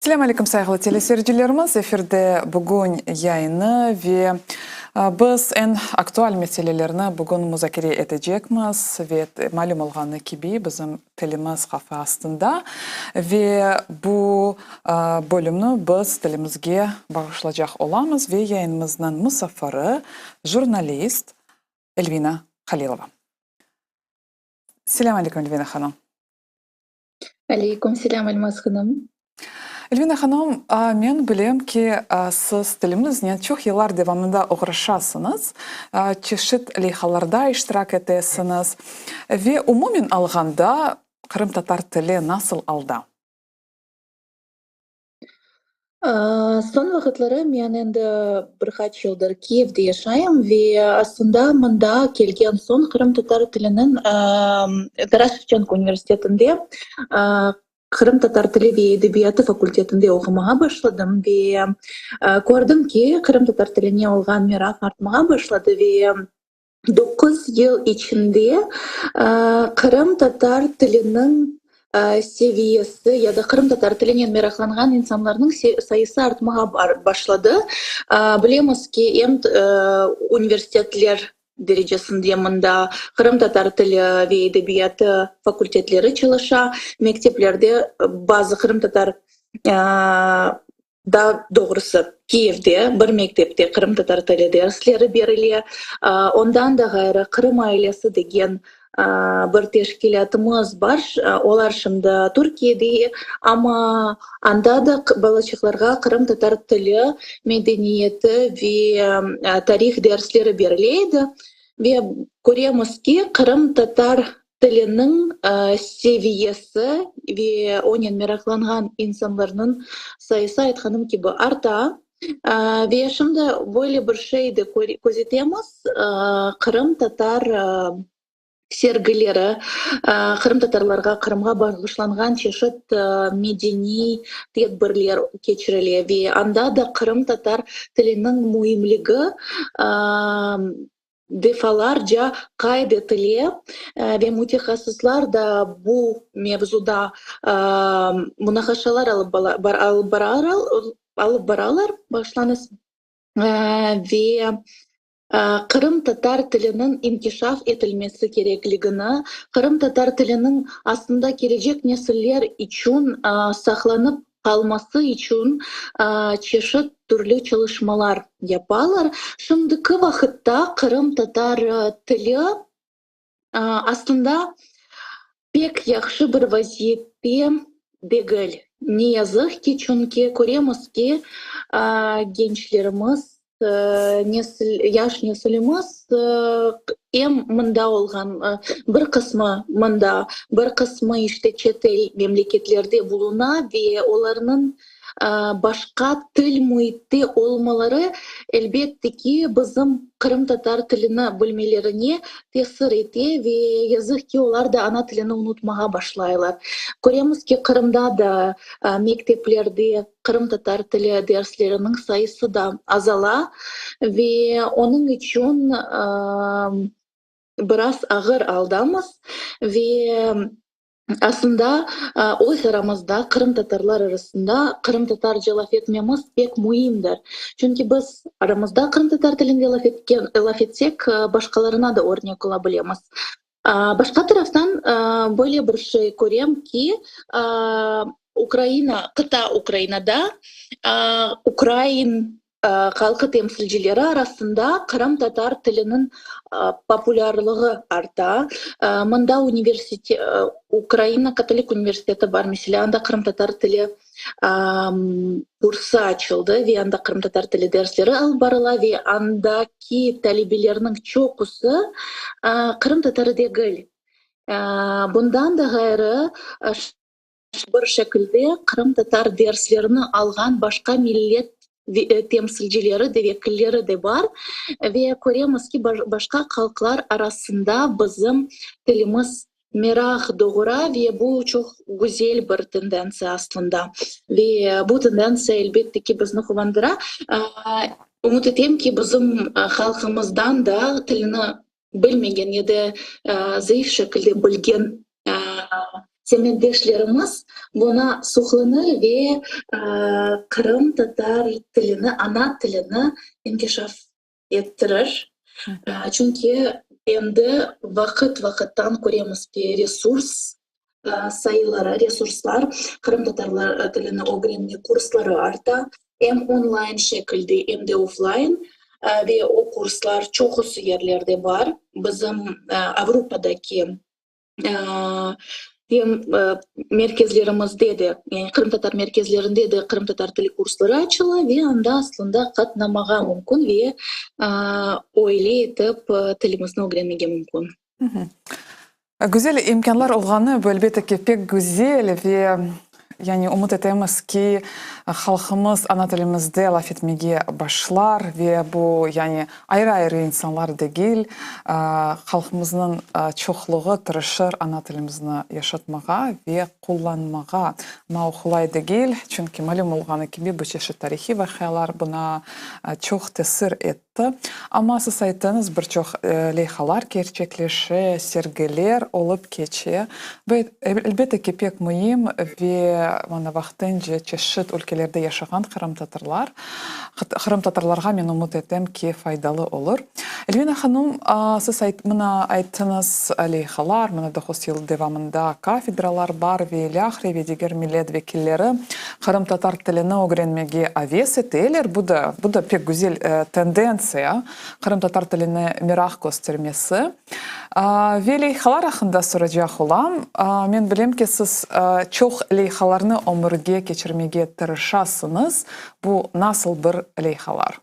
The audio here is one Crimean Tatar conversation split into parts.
Selâm aleyküm, sayğılı teleseyircilerimiz! Efirde Bugün yayını ve biz eñ aktual meselelerni bugün muzakere etecekmiz. Ve malüm olğanı kibi, bizim tilimiz havfı astında ve bu bölümni biz tilimizge bağışlacaq olamız ve yayınımıznıñ musafiri, jurnalist Elvina Halilova. Selâm aleyküm, Elvina hanım! Aleyküm selâm, Elmaz hanım. Elvina hanım, men bilem ki, siz tilimiznen çoq yıllar devamında oğraşasıñız, çeşit leyhalarda iştirak etesiñiz ve umumen alğanda qırımtatar tili nasıl alda? Soñ vaqıtları men endi bir qaç yıldır Kiyevde yaşayım ve aslında mında kelgen soñ qırımtatar tiliniñ Taras Şevçenko universitetinde qırımtatar tili ve edebiyatı fakultetinde oqumağa başladım ve kördim ki, qırımtatar tiline olğan meraq artmağa başladı ve Doquz yıl içinde qırımtatar tiliniñ seviyesi ya da qırımtatar tilinen meraqlanğan insanlarnıñ sayısı artmağa başladı. Bilemiz ki, em universitetler derecesinde mında qırımtatar tili ve edebiyatı fakultetleri çalışa, mekteplerde bazı qırımtatar Daa doğrusı, Kiyevde bir mektepte qırımtatar tili dersleri berile. Ondan da ğayrı, Qırım ailesi degen bir teşkilâtımız bar, olar şimdi Türkiyede, amma anda da balaçıqlarğa qırımtatar tili, medeniyeti ve tarih dersleri berile edi. Ve köremiz ki, qırımtatar tiliniñ seviyesi ve onen meraqlanğan insanlarnıñ sayısı, aytqanım kibi, arta. Ve şimdi böyle bir şey de közetemiz, qırımtatar sergileri, qırımtatarlarğa, Qırımğa bağışlanğan çeşit medeniy tedbirler keçirile ve anda da qırımtatar tiliniñ müimligi defalarca qayd etile ve mütehassıslar da bu mevzuda munaqaşalar alıp alıp baralar, bağışlañız, ve qırımtatar tiliniñ inkişaf etilmesi kerekligini, qırımtatar tiliniñ aslında kelecek nesiller içün saqlanıp qalması içün çeşit türlü çalışmalar yapalar. Şimdiki vaqıtta qırımtatar tili aslında pek yahşı bir vaziyette degil. Ne yazıq ki, çünki köremiz ki, gençlerimiz Nesil, yaş nesilimiz em mında olğan, bir qısmı mında, bir qısmı işte çetel memleketlerde buluna ve olarnıñ başqa til müitte olmaları, elbette ki, bizim qırımtatar tilini bilmelerine tesir ete ve yazıq ki, olar da ana tilini unutmağa başlaylar. Köremiz ki, Qırımda da mekteplerde qırımtatar tili dersleriniñ sayısı da azala ve onıñ içün biraz ağır aldamız ve aslında öz aramızda, qırımtatarlar arasında qırımtatarca laf etmemiz pek müimdir. Çünki biz aramızda qırımtatar tilinde laf etken, laf etsek, başqalarına da örnek ola bilemiz. Başqa taraftan, böyle bir şey körem ki, Ukraina, qıta Ukrainada ukrain halqı temsilcileri arasında qırımtatar tiliniñ populârlığı arta. Mında universitet, Ukraina katolik universiteti bar, meselâ, anda qırımtatar tili kursı açıldı ve anda qırımtatar tili dersleri alıp barıla ve andaki talebelerniñ çoqusı qırımtatarı degil. Bundan da ğayrı, bir şekilde qırımtatar derslerini alğan başqa millet temsilcileri de, vekilleri de bar ve köremiz ki, başqa halqlar arasında bizim tilimiz meraq doğura ve bu çoq güzel bir tendentsiya aslında. Ve bu tendentsiya, elbette ki, bizni quvandıra. Ümüt etem ki, bizim halqımızdan da tilini bilmegen ya da zayıf şekilde bilgen. Semetdeşlerimiz buña suqlanır ve qırımtatar tilini, ana tilini inkişaf ettirir. Çünki endi vaqıt-vaqıttan köremiz ki, resurs sayıları, resurslar, qırımtatarlar tilini ögrenme kursları arta, em online şekilde, em de offline, ve o kurslar çoqusı yerlerde bar. Bizim Avropadaki em merkezlerimizde de, yani qırımtatar merkezlerinde de qırımtatar tili kursları açıla ve anda aslında qatnamağa mümkün ve öyle etip tilimizni ögrenmege mümkün. Güzel imkânlar olğanı, bu, elbette ki, pek güzel ve, yani, ümüt etemiz ki, halqımız ana tilimizde laf etmege başlar ve bu, yani, ayrı-ayrı insanlar degil, halqımıznıñ çoqluğı tırışır ana tilimizni yaşatmağa ve qullanmağa. Amma o qolay degil, çünki malüm olğanı kibi, bu çeşit tarihiy vaqialar buña çoq tesir etti. Amma siz ayttıñız, bir çoq leyhalar kerçekleşe, sergiler olıp keçe. Bu, elbette ki, pek müim ve mana vaqtınca çeşit ülkelerde yaşağan qırımtatarlar, qırımtatarlarğa men ümüt etem ki, faydalı olur. Elvina hanım, siz mına ayttıñız, leyhalar, mına doquz yıl devamında kafedralar bar ve ilâhre ve diger millet vekilleri qırımtatar tilini ögrenmege aves eteler. Bu da, bu da pek güzel tendentsiya, qırımtatar tiline meraq köstermesi. Ve leyhalar aqqında soracaq olam. Men bilem ki, siz çoq leyhalarnı ömürge keçirmege tırışasıñız. Bu nasıl bir leyhalar?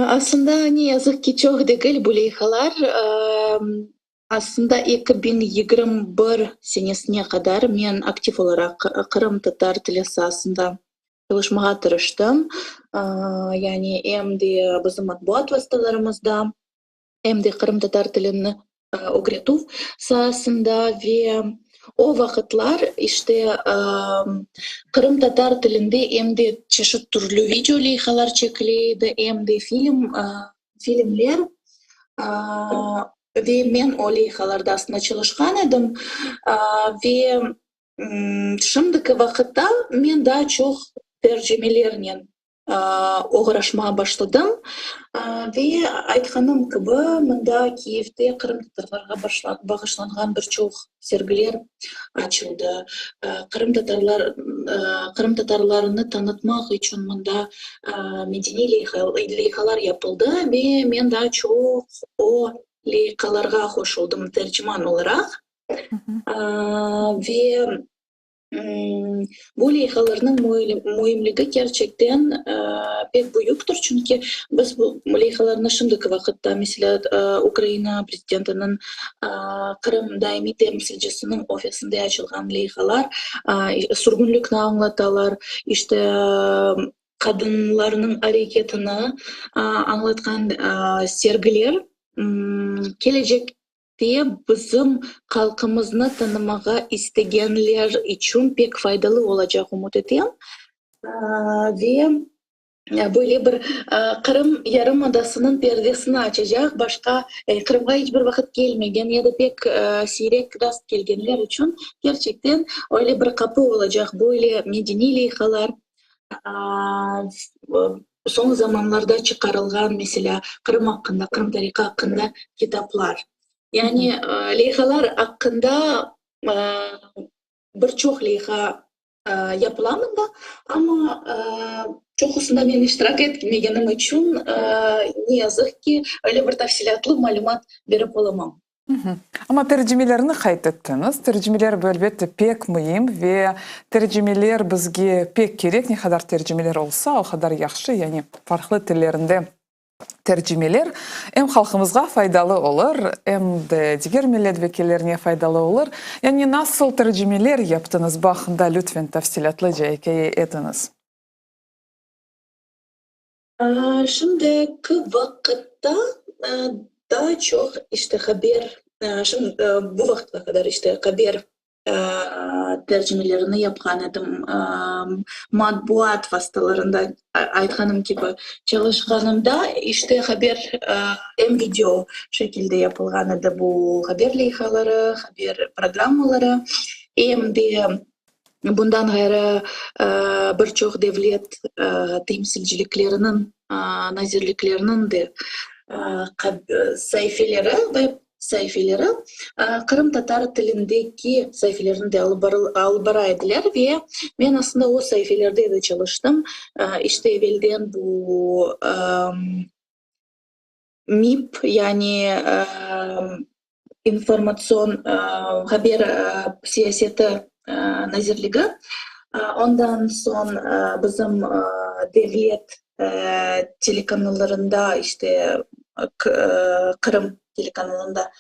Aslında, ne yazıq ki, çoq degil bu leyhalar. Aslında, 2021 senesine qadar men aktiv olaraq qırımtatar tili saasında çalışmağa tırıştım. Yani em de bizim matbuat vastalarımızda, em de qırımtatar tilini ögretüv saasında ve o vaqıtlar, işte, qırımtatar tilinde em de çeşit türlü video leyhalar çekile edi, em de film, filmler, ve men o leyhalarda aslında çalışqan edim. Ve şimdiki vaqıtta men daa çoq tercimelernen oğraşmağa başladım. Ve aytqanım kibi, mında Kiyevde qırımtatarlarğa bağışlanğan bir çoq sergiler açıldı. Qırımtatarlar, qırımtatarlarnı tanıtmaq içün mında medeniy leyhalar yapıldı ve men daa çoq o leyhalarğa qoşuldım terciman olaraq. Ve bu leyhalarnıñ müimligi kerçekten pek büyüktir, çünki biz bu leyhalarnı şimdiki vaqıtta, meselâ, Ukraina prezidentiniñ Qırım daimiy temsilcisiniñ ofisinde açılğan leyhalar sürgünlikni añlatalar, işte, qadınlarnıñ areketini añlatqan sergiler kelecek te bizim halqımıznı tanımağa istegenler içün pek faydalı olacaq ümüt etem. Ve böyle bir Qırım yarımadasınıñ perdesini açacaq, başqa, yani Qırımğa iç bir vaqıt kelmegen ya da pek siyrek rast kelgenler içün kerçekten öyle bir qapı olacaq böyle medeniy leyhalar, soñ zamanlarda çıqarılğan, meselâ, Qırım aqqında, Qırım tarihı aqqında kitaplar. Yani leyhalar aqqında bir çoq leyha yapıla mında, amma çoqusında men iştirak etmegenim içün, ne yazıq ki, öyle bir tafsilâtlı malümat berip olamam. Amma tercimelerni qayd ettiñiz. Tercimeler, bu, elbette, pek müim ve tercimeler bizge pek kerek. Ne qadar tercimeler olsa, o qadar yahşı, yani farqlı tillerinde tercimeler em halqımızğa faydalı olur, em de diger millet vekillerine faydalı olur. Yani nasıl tercimeler yaptıñız, bu aqqında lütfen tafsilâtlıca ikâye etiñiz. Şimdiki vaqıtta daa çoq işte haber, bu vaqıtqa qadar işte haber. tercimelerini yapqan edim. Matbuat vastalarında, aytqanım kibi, çalışqanımda, işte, haber em video şekilde yapılğan edi bu haber leyhaları, haber programmaları, em de bundan ğayrı bir çoq devlet temsilcilikleriniñ, nazirlikleriniñ de saifeleri, web saifeleri qırımtatar tilindeki saifelerni de alıp bara ediler ve men aslında o saifelerde de çalıştım. İşte, evelden bu MİB, yani informatsion haber siyaseti nazirligi, ondan soñ bizim devlet telekanallarında, işte, Qırım telekanalında,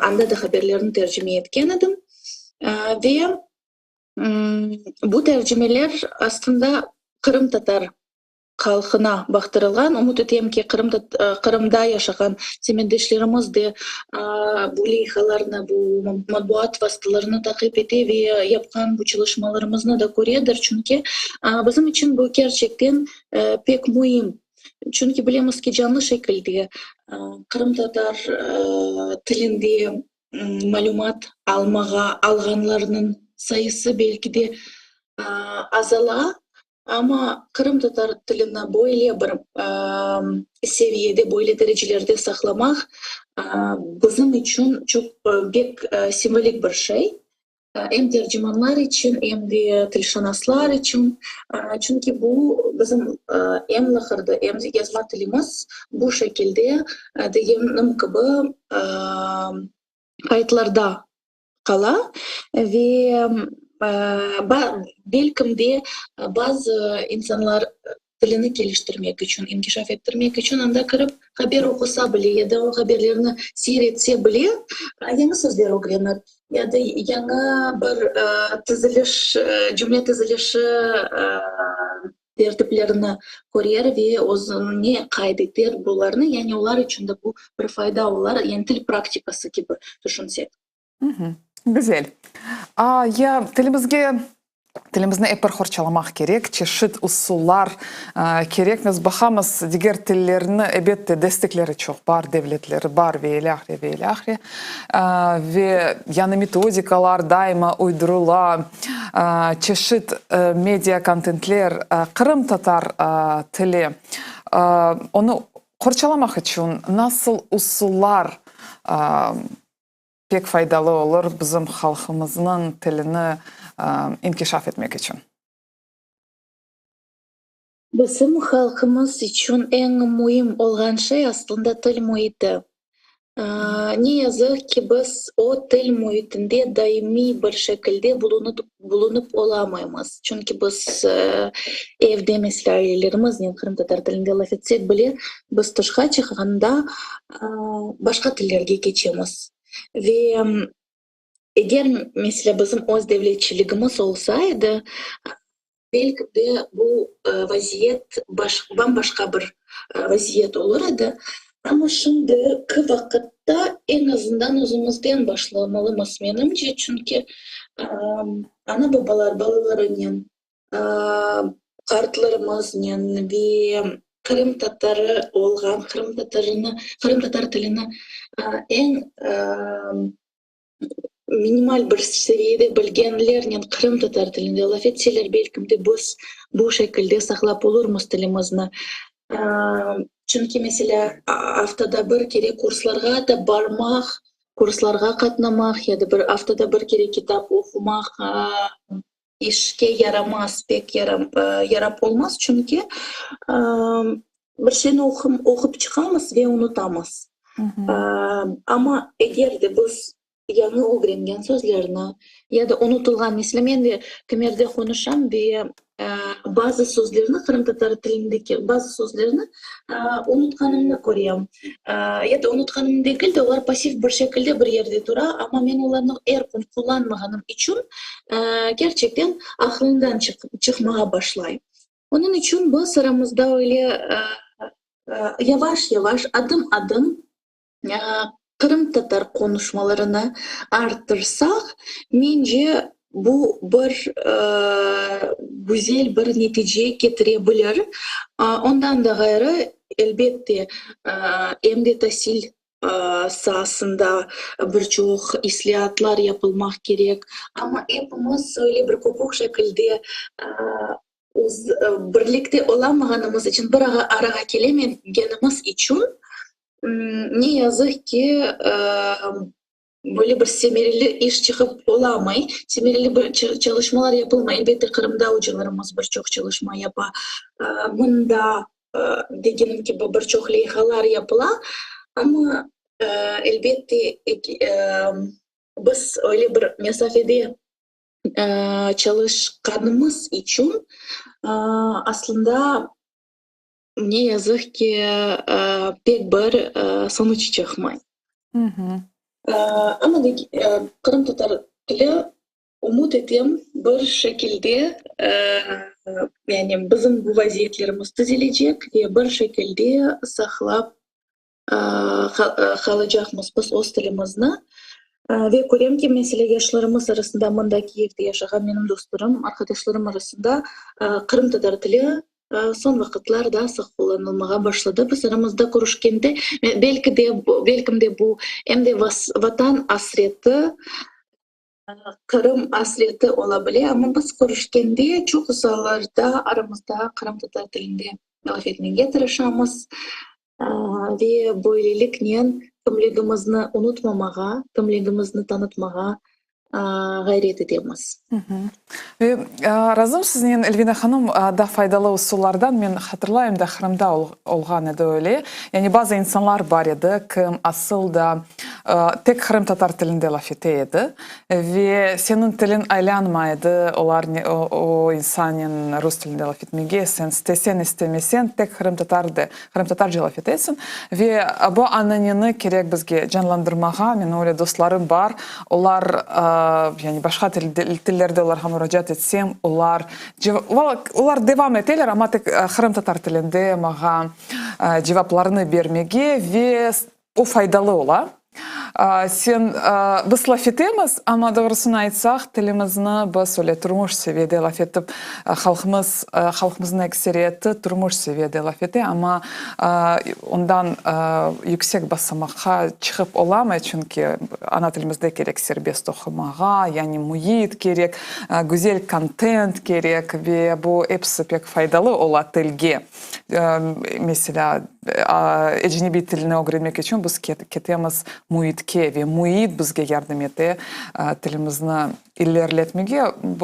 anda da haberlerni tercime etken edim. Ve bu tercimeler aslında qırımtatar halqına baqtırılğan. Ümüt etem ki, Qırımda yaşağan semetdeşlerimiz de bu leyhalarnı, bu matbuat vastalarını taqip ete ve yapqan bu çalışmalarımıznı da köredir, çünki bizim içün bu kerçekten pek müim. Çünki bilemiz ki, canlı şekilde qırımtatar tilinde malümat almağa alğanlarnıñ sayısı belki de azala, Amma qırımtatar tilini böyle bir seviyede, böyle derecelerde saqlamaq bizim içün çoq pek simvolik bir şey. Em tercimanlar içün, em de tilşınaslar içün. Çünki bu bizim em laqırdı, em de yazma tilimiz bu şekilde, degenim kibi, qayıtlarda qala ve belkim de bazı insanlar tilini keliştirmek içün, inkişaf ettirmek içün anda kirip haber oqusa bile ya da o haberlerni seyir etse bile, yañı sözler ögrenir ya da yañı bir tiziliş, cümle tizilişi tertiplerini körer ve özüne qayd eter bularnı, yani olar içün de bu bir fayda olar, yani til praktikası kibi tüşünsek. Güzel. A, ya tilimizge, tilimizni ep bir qorçalamaq kerek, çeşit usullar kerek. Biz baqamız, diger tillerni, ebette, destekleri çoq bar, devletleri bar ve ilâhre, ve ilâhre. Ve yañı metodikalar daima uydurıla, çeşit media kontentler, qırımtatar tili, onı qorçalamaq içün nasıl usullar pek faydalı olur bizim halqımıznıñ tilini inkişaf etmek içün? Bizim halqımız içün eñ müim olğan şey aslında til müiti. Ne yazıq ki, biz o til müitinde daimiy bir şekilde bulunıp olamaymız. Çünki biz evde, meselâ, ailelerimiznen qırımtatar tilinde laf etsek bile, biz tışqa çıqqanda başqa tillerge keçemiz. Ve eger, meselâ, bizim öz devletçiligimiz olsa edi, Belki de bu vaziyet bam-başqa bir vaziyet olur edi. Amma şimdiki vaqıtta eñ azından özümizden başlamalımız, menimce, çünki ana-babalar balalarınen, qartlarımıznen ve qırımtatarı olğan, qırımtatarını, qırımtatar tilini eñ minimal bir seviyede bilgenlernen qırımtatar tilinde laf etseler, belkim de biz bu şekilde saqlap olurmız tilimizni. Çünki, meselâ, aftada bir kere kurslarğa da barmaq, kurslarğa qatnamaq ya da bir aftada bir kere kitap oqumaq işke yaramaz, pek yarap olmaz, çünki bir şeyni oqup çıqamız ve unutamız. Amma eger de biz yañı ögrengen sözlerni ya da unutılğan, meselâ, men de kimerde qonuşam ve bazı sözlerni, qırımtatar tilindeki bazı sözlerni unutqanımnı körem. Ya da unutqanım degil de, olar passiv bir şekilde bir yerde tura, amma men olarnı er kün qullanmağanım içün kerçekten aqlımdan çıqmağa başlay. Onıñ içün biz aramızda öyle yavaş-yavaş, adım-adım. qırımtatar qonuşmalarını arttırsaq, mence, bu bir güzel bir netice ketire bilir. Ondan da ğayrı, elbette, em de tasil saasında bir çoq islâatlar yapılmaq kerek. Amma epimiz öyle bir köpük şekilde birlikte olamağanımız içün, bir arağa kelemegenimiz içün, ne yazıq ki, böyle bir semereli iş çıqıp olamay, semereli bir çalışmalar yapılmay. Elbette, Qırımda ocalarımız bir çoq çalışma yapa, mında, degenim kibi, bir çoq leyhalar yapıla, amma, elbette, biz öyle bir mesafede çalışqanımız içün, aslında, ne yazıq ki, pek bir sonuç çıqmay. Amma qırımtatar tili, ümüt etem, bir şekilde, yani bizim bu vaziyetlerimiz tüzelecek ve bir şekilde saqlap qalacaqmız biz öz tilimizni. Ve körem ki, meselâ, yaşlarımız arasında, mında Kiyevde yaşağan menim dostlarım, arqadaşlarım arasında qırımtatar tili soñ vaqıtlar daa sıq qullanılmağa başladı. Biz aramızda körüşkende, belki de, belkim de bu em de Vatan asreti, Qırım asreti ola bile, amma biz körüşkende çoqusı allarda aramızda qırımtatar tilinde laf etmege tırışamız ve böyleliknen kimligimizni unutmamağa, kimligimizni tanıtmağa ğayret etemiz. Ve razım siznen, Elvina hanım, daa faydalı usullardan men hatırlayım da, Qırımda olğan edi öyle. Yani bazı insanlar bar edi, kim asıl da tek qırımtatar tilinde laf ete edi ve seniñ tiliñ aylanmay edi, olar o insannen rus tilinde laf etmege, sen isteseñ, istemeseñ, tek qırımtatar de, qırımtatarca laf etesiñ. Ve bu ananeni kerek bizge canlandırmağa, menim öyle dostlarım bar, olar, yani başqa tillerde olarğa muracaat etsem, olar, olar devam eteler, amma tek qırımtatar tilinde maña cevaplarını bermege ve O faydalı ola. Sen, biz laf etemiz, amma doğrusını aytsaq, tilimizni biz öyle turmuş seviyede laf etip, halqımız, halqımıznıñ ekseriyeti turmuş seviyede laf ete, amma ondan yüksek basamaqqa çıqıp olamay, çünki ana tilimizde kerek serbest oqumağa, yani müit kerek, güzel kontent kerek ve bu episi pek faydalı ola tilge. Meselâ, ecnebiy tilni ögrenmek içün biz ketemiz müitke ve müit bizge yardım ete tilimizni ileriletmege.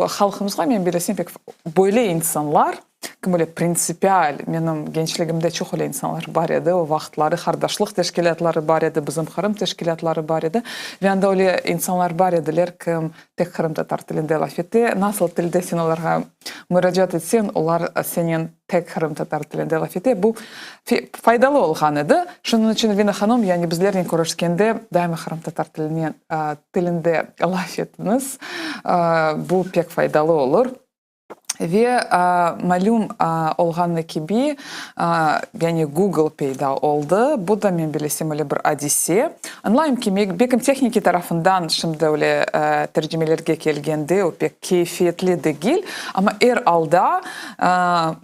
Halqımızğa, men bilesem, pek böyle insanlar, kim öyle printsipial, menim gençligimde çoq öyle insanlar bar edi, o vaqıtları qardaşlıq teşkilâtları bar edi, bizim Qırım teşkilâtları bar edi ve anda öyle insanlar bar ediler, kim tek qırımtatar tilinde laf ete, nasıl tilde sen olarğa muracaat etseñ, olar senen tek qırımtatar tilinde laf ete. Bu faydalı olğan edi. Şunıñ içün, Elvina hanım, yani bizlernen körüşkende daima qırımtatar tiline, tilinde laf etiñiz. Bu pek faydalı olur. Ve malüm olğanı kibi, yani Google peyda oldı. Bu da, men bilesem, öyle bir adise. Añlayım ki, belkim tehniki tarafından şimdi öyle tercimelerge kelgende o pek keyfiyetli degil, amma er alda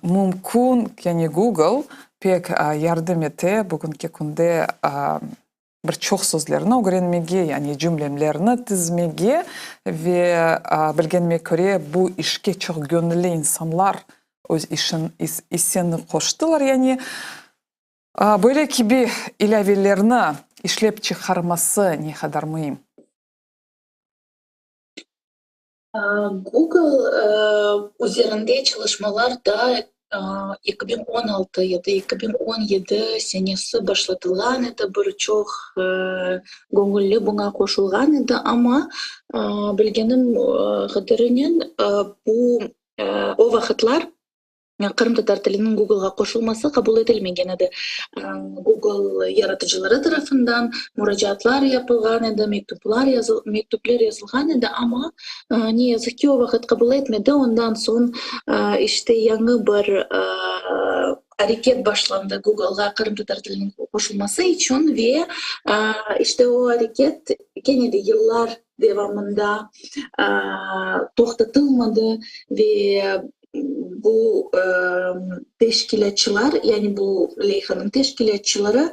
mümkün, yani Google pek yardım ete bugünki künde bir çoq sözlerni ögrenmege, yani cümlemlerni tizmege ve bilgenime köre, bu işke çoq göñülli insanlar öz işin, isseni qoştılar. Yani böyle kibi ilâvelerni işlep çıqarması ne qadar müim? Google üzerinde çalışmalar da 2016 ya da 2017 senesi başlatılğan edi, bir çoq göñülli buña qoşulğan edi, amma bilgenim qadarınen bu o vaqıtlar Qırımtatar tiliniñ Googleğa qoşulması qabul etilmegen edi. Google yaratıcıları tarafından muracaatlar yapılğan edi, mektuplar mektüpler yazılğan edi, amma, ne yazıq ki, o vaqıt qabul etmedi. Ondan soñ, işte, yañı bir. Areket başlandı Googleğa qırımtatar tiliniñ qoşulması içün ve işte o areket kene de yıllar devamında toqtatılmadı ve bu teşkilâtçılar, yani bu leyhanıñ teşkilâtçıları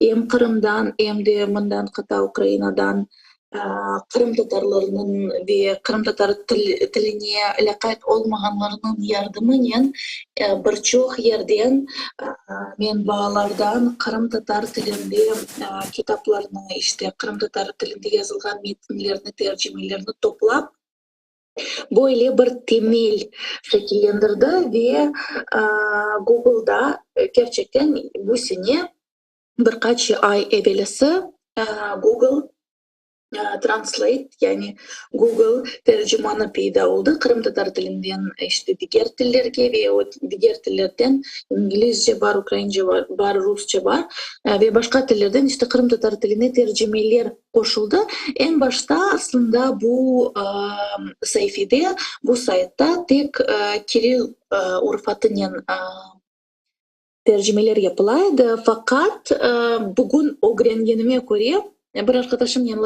em Qırımdan, em de mından qıta Ukrainadan qırımtatarlarnıñ ve qırımtatar tiline lâqayt olmağanlarnıñ yardımınen bir çoq yerden, menbaalardan qırımtatar tilinde kitaplarnı, işte, qırımtatar tilinde yazılğan metinlerni, tercimelerni toplap, böyle bir temel şekillendirdi ve Google'da kerçekten bu sene bir qaç ay evelsi Google Translate, yani Google tercimanı peyda oldı qırımtatar tilinden işte diger tillerge ve o diger tillerden inglizce bar, ukraince bar, rusça bar ve başqa tillerden işte qırımtatar tiline tercimeler qoşuldı. Eñ başta aslında bu saifede, bu saytta tek kiril urufatınen tercimeler yapıla edi. Faqat bugün ögrengenime köre, bir arqadaşımnen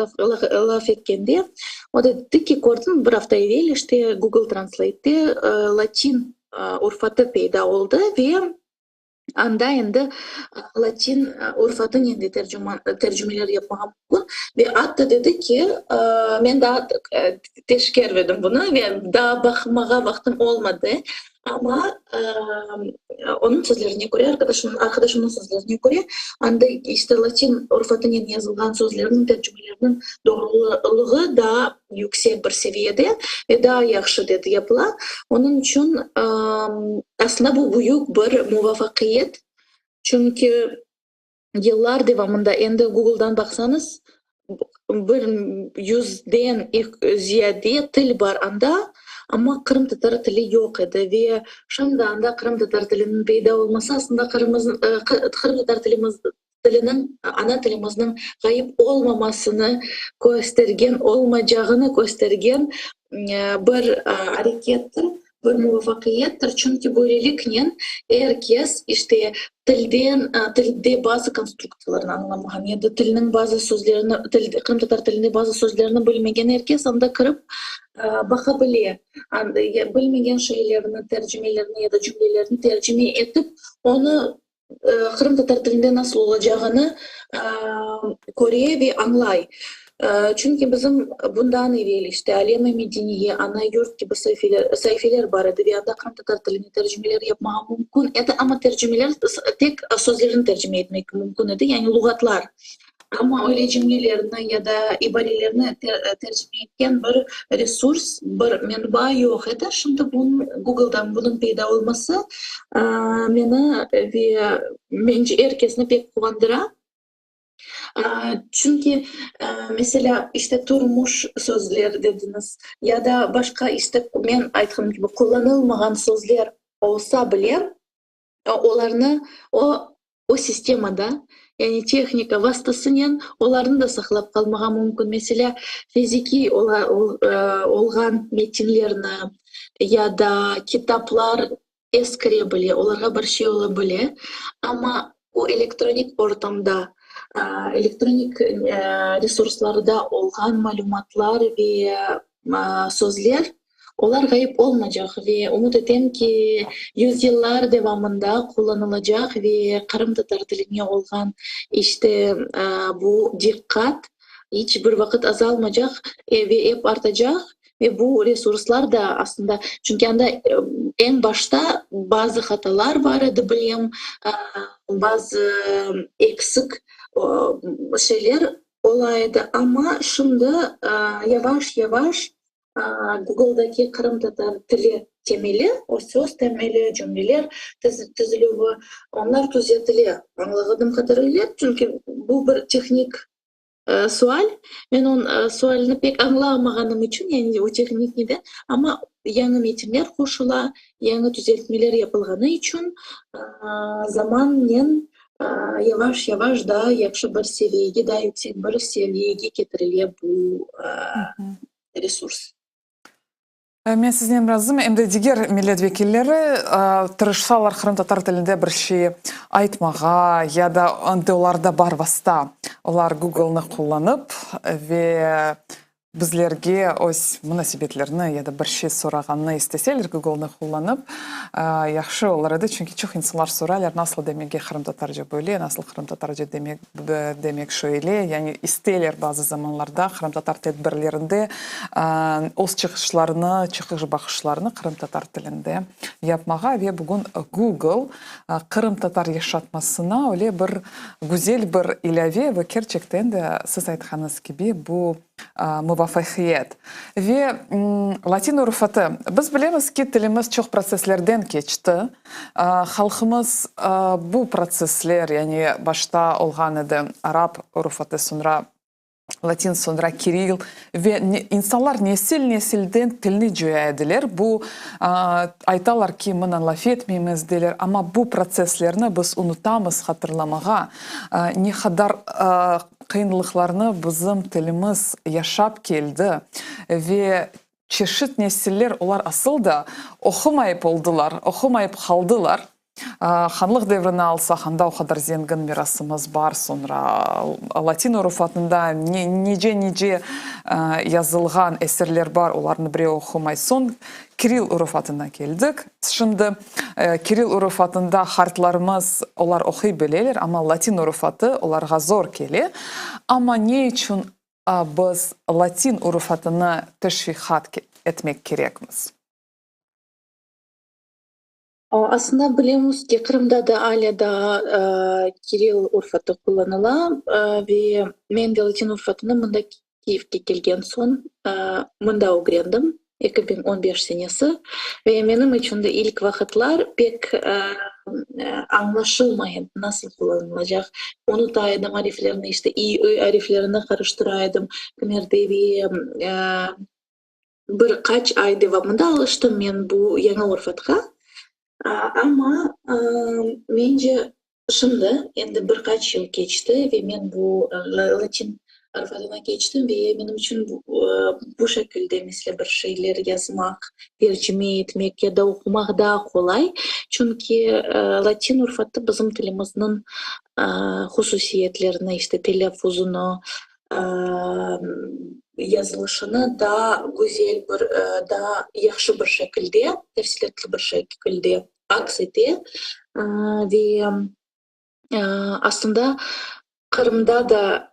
laf etkende, o dedi ki, kördim, bir afta evel işte Google Translate'te latin urufatı peyda oldı ve anda endi latin urufatınen de tercimeler yapmağa mümkün. Ve atta dedi ki, men daa teşkermedim bunı ve daa baqmağa vaqtım olmadı, amma onıñ sözlerine köre, arqadaşımnıñ sözlerine köre, anda işte latin urufatınen yazılğan sözlerniñ tercimeleriniñ doğrulığı daa yüksek bir seviyede ve daa yahşı, dedi, yapıla. Onıñ içün aslında bu büyük bir muvafaqiyet, çünki yıllar devamında endi Google'dan baqsañız, bir yüzden ziyade til bar anda, amma qırımtatar tili yoq edi ve şimdi anda qırımtatar tiliniñ peyda olması aslında qırımtatar tilimiz tiliniñ, ana tilimizniñ ğayıp olmamasını köstergen, olmaycağını köstergen bir arekettir, bir muvafaqiyettir, çünki böyleliknen er kes işte tilden, tilde bazı konstruktsiyalarnı añlamağan ya da tilniñ bazı sözlerini, qırımtatar tilinde bazı sözlerni bilmegen er kes anda kirip baqa bile, bilmegen şeylerni, tercimelerni ya da cümlelerni tercime etip, onı qırımtatar tilinde nasıl olacağını köre ve añlay. Çünki bizim bundan evel işte Alem-i medeniye, Ana yurt kibi saifeler bar edi ve anda qırımtatar tiline tercimeler yapmağa mümkün edi, amma tercimeler tek sözlerni tercime etmek mümkün edi, yani luğatlar. Amma öyle cümlelerni ya da ibarelerni tercime etken bir resurs, bir menba yoq edi. Şimdi Google'dan bunıñ peyda olması meni ve mence er kesni pek quvandıra. Çünki, meselâ, işte turmuş sözler dediñiz ya da başqa işte men aytqanım kibi qullanılmağan sözler olsa bile, olarnı o o sistemada, yani tehnika vastasınen olarnı da saqlap qalmağa mümkün. Meselâ, fizikiy olğan metinlerni ya da kitaplar eskire bile, olarğa bir şey ola bile, amma o elektronik ortamda, elektronik resurslarda olğan malümatlar ve sözler, olar ğayıp olmaycaq ve ümüt etem ki, yüzyıllar devamında qullanılacaq ve qırımtatar tiline olğan işte bu diqqat iç bir vaqıt azalmaycaq ve ep artacaq. Ve bu resurslar da aslında, çünki anda eñ başta bazı hatalar bar edi, bilem, bazı eksik şeyler ola edi, amma şimdi yavaş-yavaş Google'daki qırımtatar tili temeli, o söz temeli, cümleler tizilüvi, onlar tüzetile, añlağanım qadarıyla, çünki bu bir tehnik sual, men onıñ sualini pek añlamağanım içün, yani o tehnik neden, amma yañı metinler qoşula, yañı tüzeltmeler yapılğanı içün zamannen yavaş-yavaş daa yahşı bir seviyege, daa yüksek bir seviyege ketirile bu resurs. Men siznen razım, em de diger millet vekilleri tırışsalar qırımtatar tilinde bir şey aytmağa ya da endi olarda bar vasta, olar Googlenı qullanıp ve bizlerge öz munasebetlerini ya da bir şey sorağanını isteseler Googlenı qullanıp, yahşı olur edi, çünki çoq insanlar soraylar, nasıl demege qırımtatarca böyle, nasıl qırımtatarca demek demek şöyle, yani isteyler bazı zamanlarda qırımtatar tedbirlerinde öz çıqışlarını, çıqış baqışlarını qırımtatar tilinde yapmağa ve bugün Google qırımtatar yaşatmasına öyle bir güzel bir ilâve ve kerçekten de siz aytqanıñız kibi bu muvafaqiyet. Ve latin urufatı. Biz bilemiz ki, tilimiz çoq protsesslerden keçti. Halqımız bu protsessler, yani başta olğan edi arap urufatı, soñra latin, soñra kiril ve insanlar nesil-nesilden tilni coya ediler. Bu, aytalar ki, mına laf etmeymiz deyler, amma bu protsesslerni biz unutamız hatırlamağa. Ne qadar Qıyınlıqlarnı bizim tilimiz yaşap keldi ve çeşit nesiller olar asıl da oqumayıp oldılar, oqumayıp qaldılar. Hanlıq devrini alsaq, anda o qadar zengin mirasımız bar, soñra latin urufatında nice-nice yazılğan eserler bar, olarnı birev oqumay. Soñ Kiril urufatına keldik. Şimdi kiril urufatında hartlarımız, olar oquy bileler, amma latin urufatı olarğa zor kele. Amma ne içün biz latin urufatını teşviqat etmek kerekmiz? Aslında bilemiz ki, Qırımda da alâ daa kiril urufatı qullanıla ve men de latin urufatını mında Kiyevge kelgen soñ mında ögrendim, 2015 senesi, ve menim içün de ilk vaqıtlar pek añlaşılmay edi, nasıl qullanılacaq. Unuta edim ariflerni, işte, i, ı ariflerini qarıştıra edim kimerde ve bir qaç ay devamında alıştım men bu yañı urfatqa. Amma, mence, Şimdi, endi bir qaç yıl keçti ve men bu latin arfatına keçtim ve menim içün bu şekilde, meselâ, bir şeyler yazmaq, tercime etmek ya da oqumaq daa qolay. Çünki latin urfatı bizim tilimizniñ hususiyetlerini, işte, telâffuzını, yazılışını daa güzel bir, daa yahşı bir şekilde, tafsilâtlı bir şekilde aks ete ve aslında Qırımda da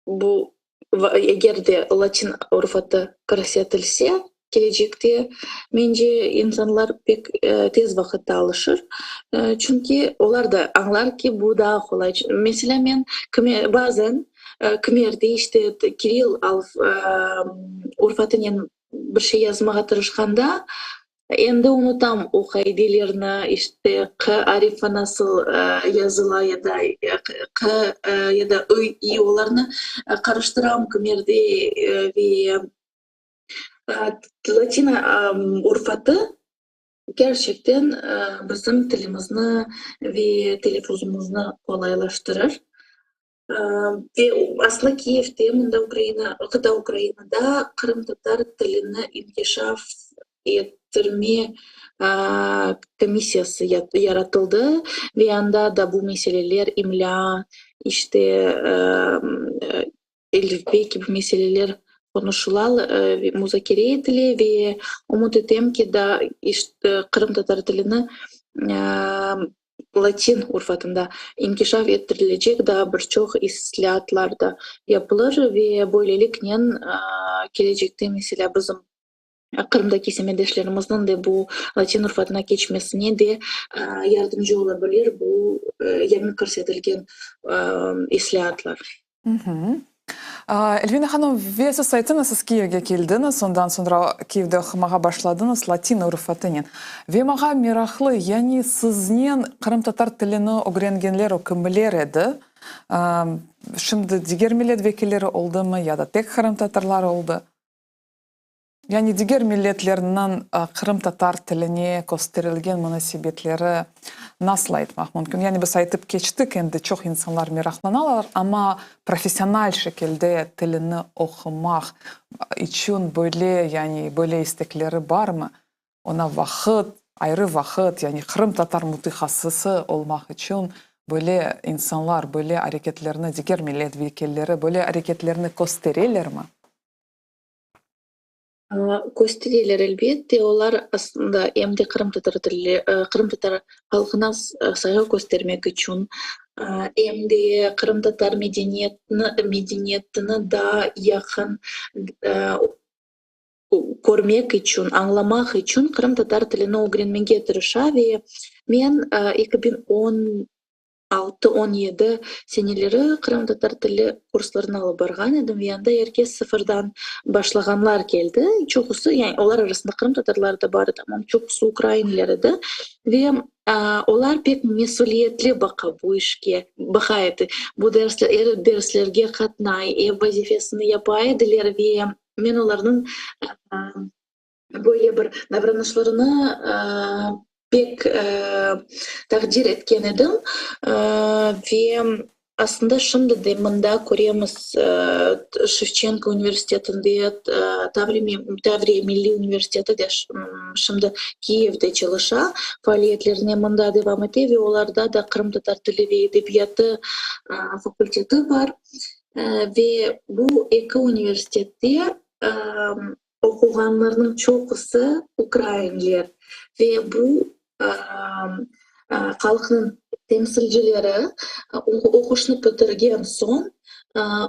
bu, eger de latin urufatı kirsetilse kelecekte, mence, insanlar pek tez vaqıtta alışır. Çünki olar da añlar ki, bu daa qolay. Meselâ, men bazen kimerde işte kiril urufatınen bir şey yazmağa tırışqanda, Endi unutam o qaidelerni, işte, q arifi nasıl yazıla ya da q ya da ı, i, olarnı qarıştıram kimerde ve latin urufatı kerçekten bizim tilimizni ve telâffuzımıznı qolaylaştırır. Ve aslı Kiyevde, mında Ukraina, qıta Ukrainada qırımtatar tilini inkişaf ettirme komissiyası yaratıldı ve anda da bu meseleler, imlâ, işte, elifbe kibi meseleler qonuşıla, muzakere etile ve ümüt etem ki, daa qırımtatar tilini latin urfatında inkişaf ettirilecek daa bir çoq islâatlar da yapılır ve böyleliknen kelecekte, meselâ, bizim Qırımdaki semetdeşlerimizniñ de bu latin urfatına keçmesine de yardımcı ola bilir bu yañı kirsetilgen islâatlar. Elvina hanım, ve siz ayttıñız, siz Kiyevge keldiñiz, ondan soñra Kiyevde oqumağa başladıñız latin urufatınen. Ve maña meraqlı, yani siznen qırımtatar tilini ögrengenler o kimler edi? Şimdi diger millet vekilleri oldımı ya da tek qırımtatarlar oldı? Yani diger milletlerniñ qırımtatar tiline kösterilgen munasebetleri. Nasıl aytmaq mümkün? Yani biz aytıp keçtik, endi çoq insanlar meraqlanalar, amma professional şekilde tilini oqumaq içün böyle, yani böyle istekleri barmı? Oña vaqıt, ayrı vaqıt, yani qırımtatar mütehassısı olmaq içün böyle insanlar böyle areketlerni, diger millet vekilleri böyle areketlerni kösterelermi? Köstereler, elbette. Olar aslında em de qırımtatar tili, qırımtatar halqına sayğı köstermek içün, em de qırımtatar medeniyetini, medeniyetini daa yaqın körmek içün, añlamaq içün qırımtatar tilini ögrenmege tırışa ve men 2016, 17 seneleri qırımtatar tili kurslarını alıp barğan edim ve anda er kes sıfırdan başlağanlar keldi. Çoqusı, yani olar arasında qırımtatarlar da bar edi, amma çoqusı ukrainler edi. Ve olar pek mesüliyetli baqa bu işke, baqa edi. Bu dersler, er derslerge qatnay, ev vazifesini yapa ediler ve Men olarnıñ böyle bir davranışlarını pek taqdir etken edim. Ve aslında şimdi de mında köremiz, Şevçenko universitetinde, Tavriya milliy universiteti de şimdi Kiyevde çalışa, faaliyetlerine mında devam ete ve olarda da qırımtatar tili ve edebiyatı fakulteti bar. Ve bu eki universitette oquğanlarnıñ çoqusı ukrainler ve bu halqnıñ temsilcileri oquşnı bitirgen soñ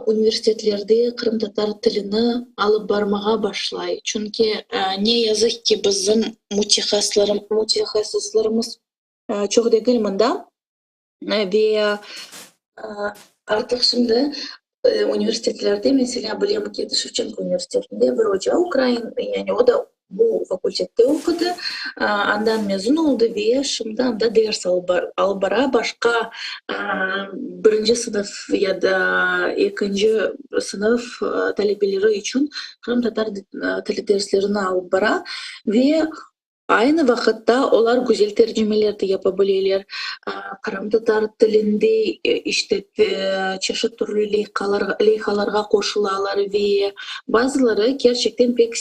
universitetlerde qırımtatar tilini alıp barmağa başlay. Çünki ne yazıq ki, bizim mütehassıslarımız çoq degil mında. Ve artıq şimdi universitetlerde, meselâ, bilem ki, Şevçenko universitetinde bir oca ukrain, yani o da bu fakultette oqudı, andan mezun oldı ve şimdi anda ders alıp bara, başqa birinci sınıf ya da ekinci sınıf talebeleri içün qırımtatar tili derslerini alıp bara ve Aynı vaqıtta olar güzel tercimeler de yapa bileler, qırımtatar tilinde işte çeşit türlü leyhalarğa qoşulalar ve bazıları kerçekten pek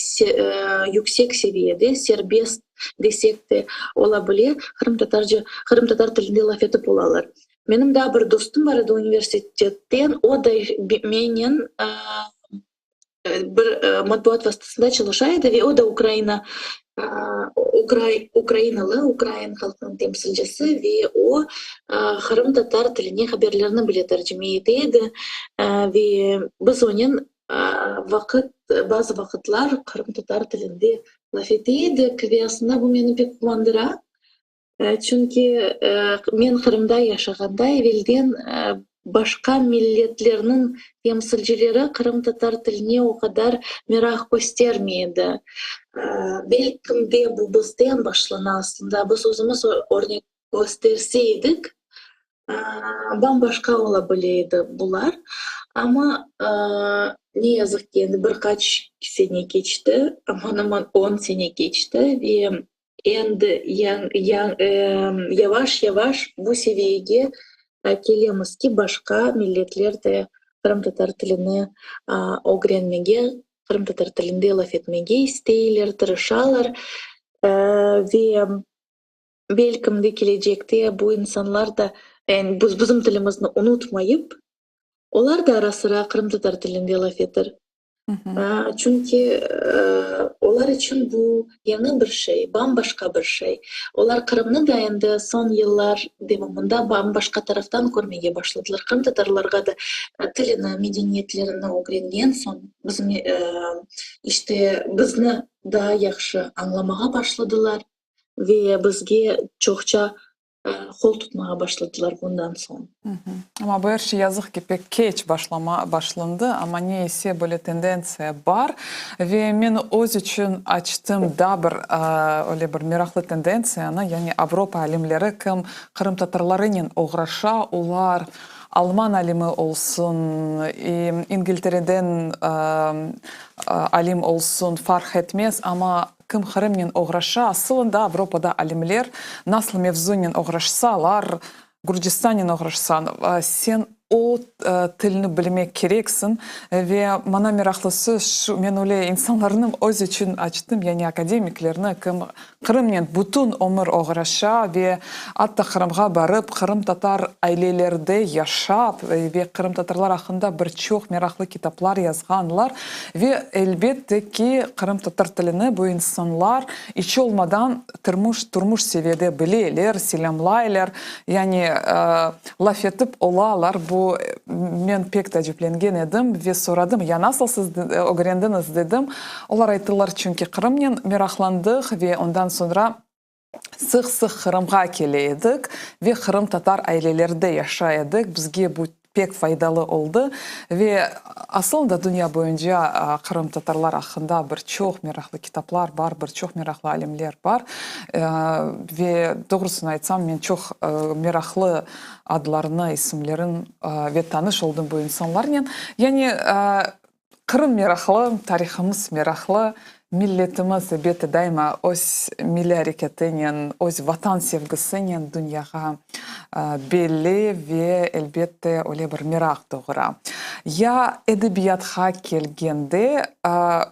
yüksek seviyede, serbest desek de ola bile, qırımtatarca, qırımtatar tilinde laf etip olalar. Menim daa bir dostum bar edi universitetten, o da mennen bir matbuat vastasında çalışa edi ve o da Ukraina ukrainalı, ukrain halqınıñ temsilcisi ve o qırımtatar tiline haberlerni bile tercime ete edi ve biz onen vaqıt, bazı vaqıtlar qırımtatar tilinde laf ete edik ve aslında bu meni pek quvandıra. Çünki men Qırımda yaşağanda evelden başqa milletlerniñ temsilcileri qırımtatar tiline o qadar meraq köstermey edi. Belkim de bu bizden başlana aslında, biz özümiz örnek kösterse edik, bam-başqa ola bile edi bular. Amma ne yazıq ki, endi bir qaç sene keçti, aman-aman on sene keçti ve Endi yavaş-yavaş bu seviyege kelemiz ki, başqa milletler de qırımtatar tilini ögrenmege, qırımtatar tilinde laf etmege isteyler, tırışalar. Ve belkim de kelecekte bu insanlar da, yani bizim tilimizni unutmayıp, olar da ara-sıra qırımtatar tilinde laf eter. Çünki olar içün bu yañı bir şey, bam-başqa bir şey. Olar Qırımnı da endi soñ yıllar devamında bam-başqa taraftan körmege başladılar. Qırımtatarlarğa da tilini, medeniyetlerini ögrengen soñ, bizim, işte, bizni daa yahşı añlamağa başladılar ve bizge çoqça qol tutmağa başladılar bundan soñ. Amma bu er şey, yazıq ki, pek keç başlama, başlandı, amma ne ise böyle tendentsiya bar. Ve men öz içün açtım daa bir öyle bir meraqlı tendentsiyanı, yani Avropa alimleri kim qırımtatarlarınen oğraşa, olar alman alimi olsun, İngiltereden alim olsun, farq etmez, amma. Kim Qırımnen oğraşa, asılında Avropada alimler nasıl mevzunen oğraşsalar, Gürcistannen oğraşsañ, sen o tilni bilmek kereksiñ. Ve maña meraqlısı şu, men öyle insanlarnı öz içün açtım, yani akademiklerni, kim Qırımnen bütün ömür oğraşa ve atta Qırımğa barıp, qırımtatar ailelerde yaşap ve qırımtatarlar aqqında bir çoq meraqlı kitaplar yazğanlar. Ve, elbette ki, qırımtatar tilini bu insanlar iç olmadan tırmuş, turmuş seviyede bileler, selâmlaylar, yani laf etip olalar. Bu, men pek taaciplengen edim ve soradım, ya nasıl siz ögrendiñiz, dedim. Olar ayttılar, çünki Qırımnen meraqlandıq ve ondan soñra sıq-sıq Qırımğa kele edik ve qırımtatar ailelerde yaşay edik, bizge bu pek faydalı oldı. Ve asılında dünya boyunca qırımtatarlar aqqında bir çoq meraqlı kitaplar bar, bir çoq meraqlı alimler bar. Ve doğrusını aytsam, men çoq meraqlı adlarını, isimlerin ve tanış oldım bu insanlarnen. Yani Qırım meraqlı, tarihımız meraqlı, milletimiz, elbette, daima öz milliy areketinen, öz Vatan sevgisinen dünyağa belli ve, elbette, öyle bir meraq doğura. Ya edebiyatqa kelgende,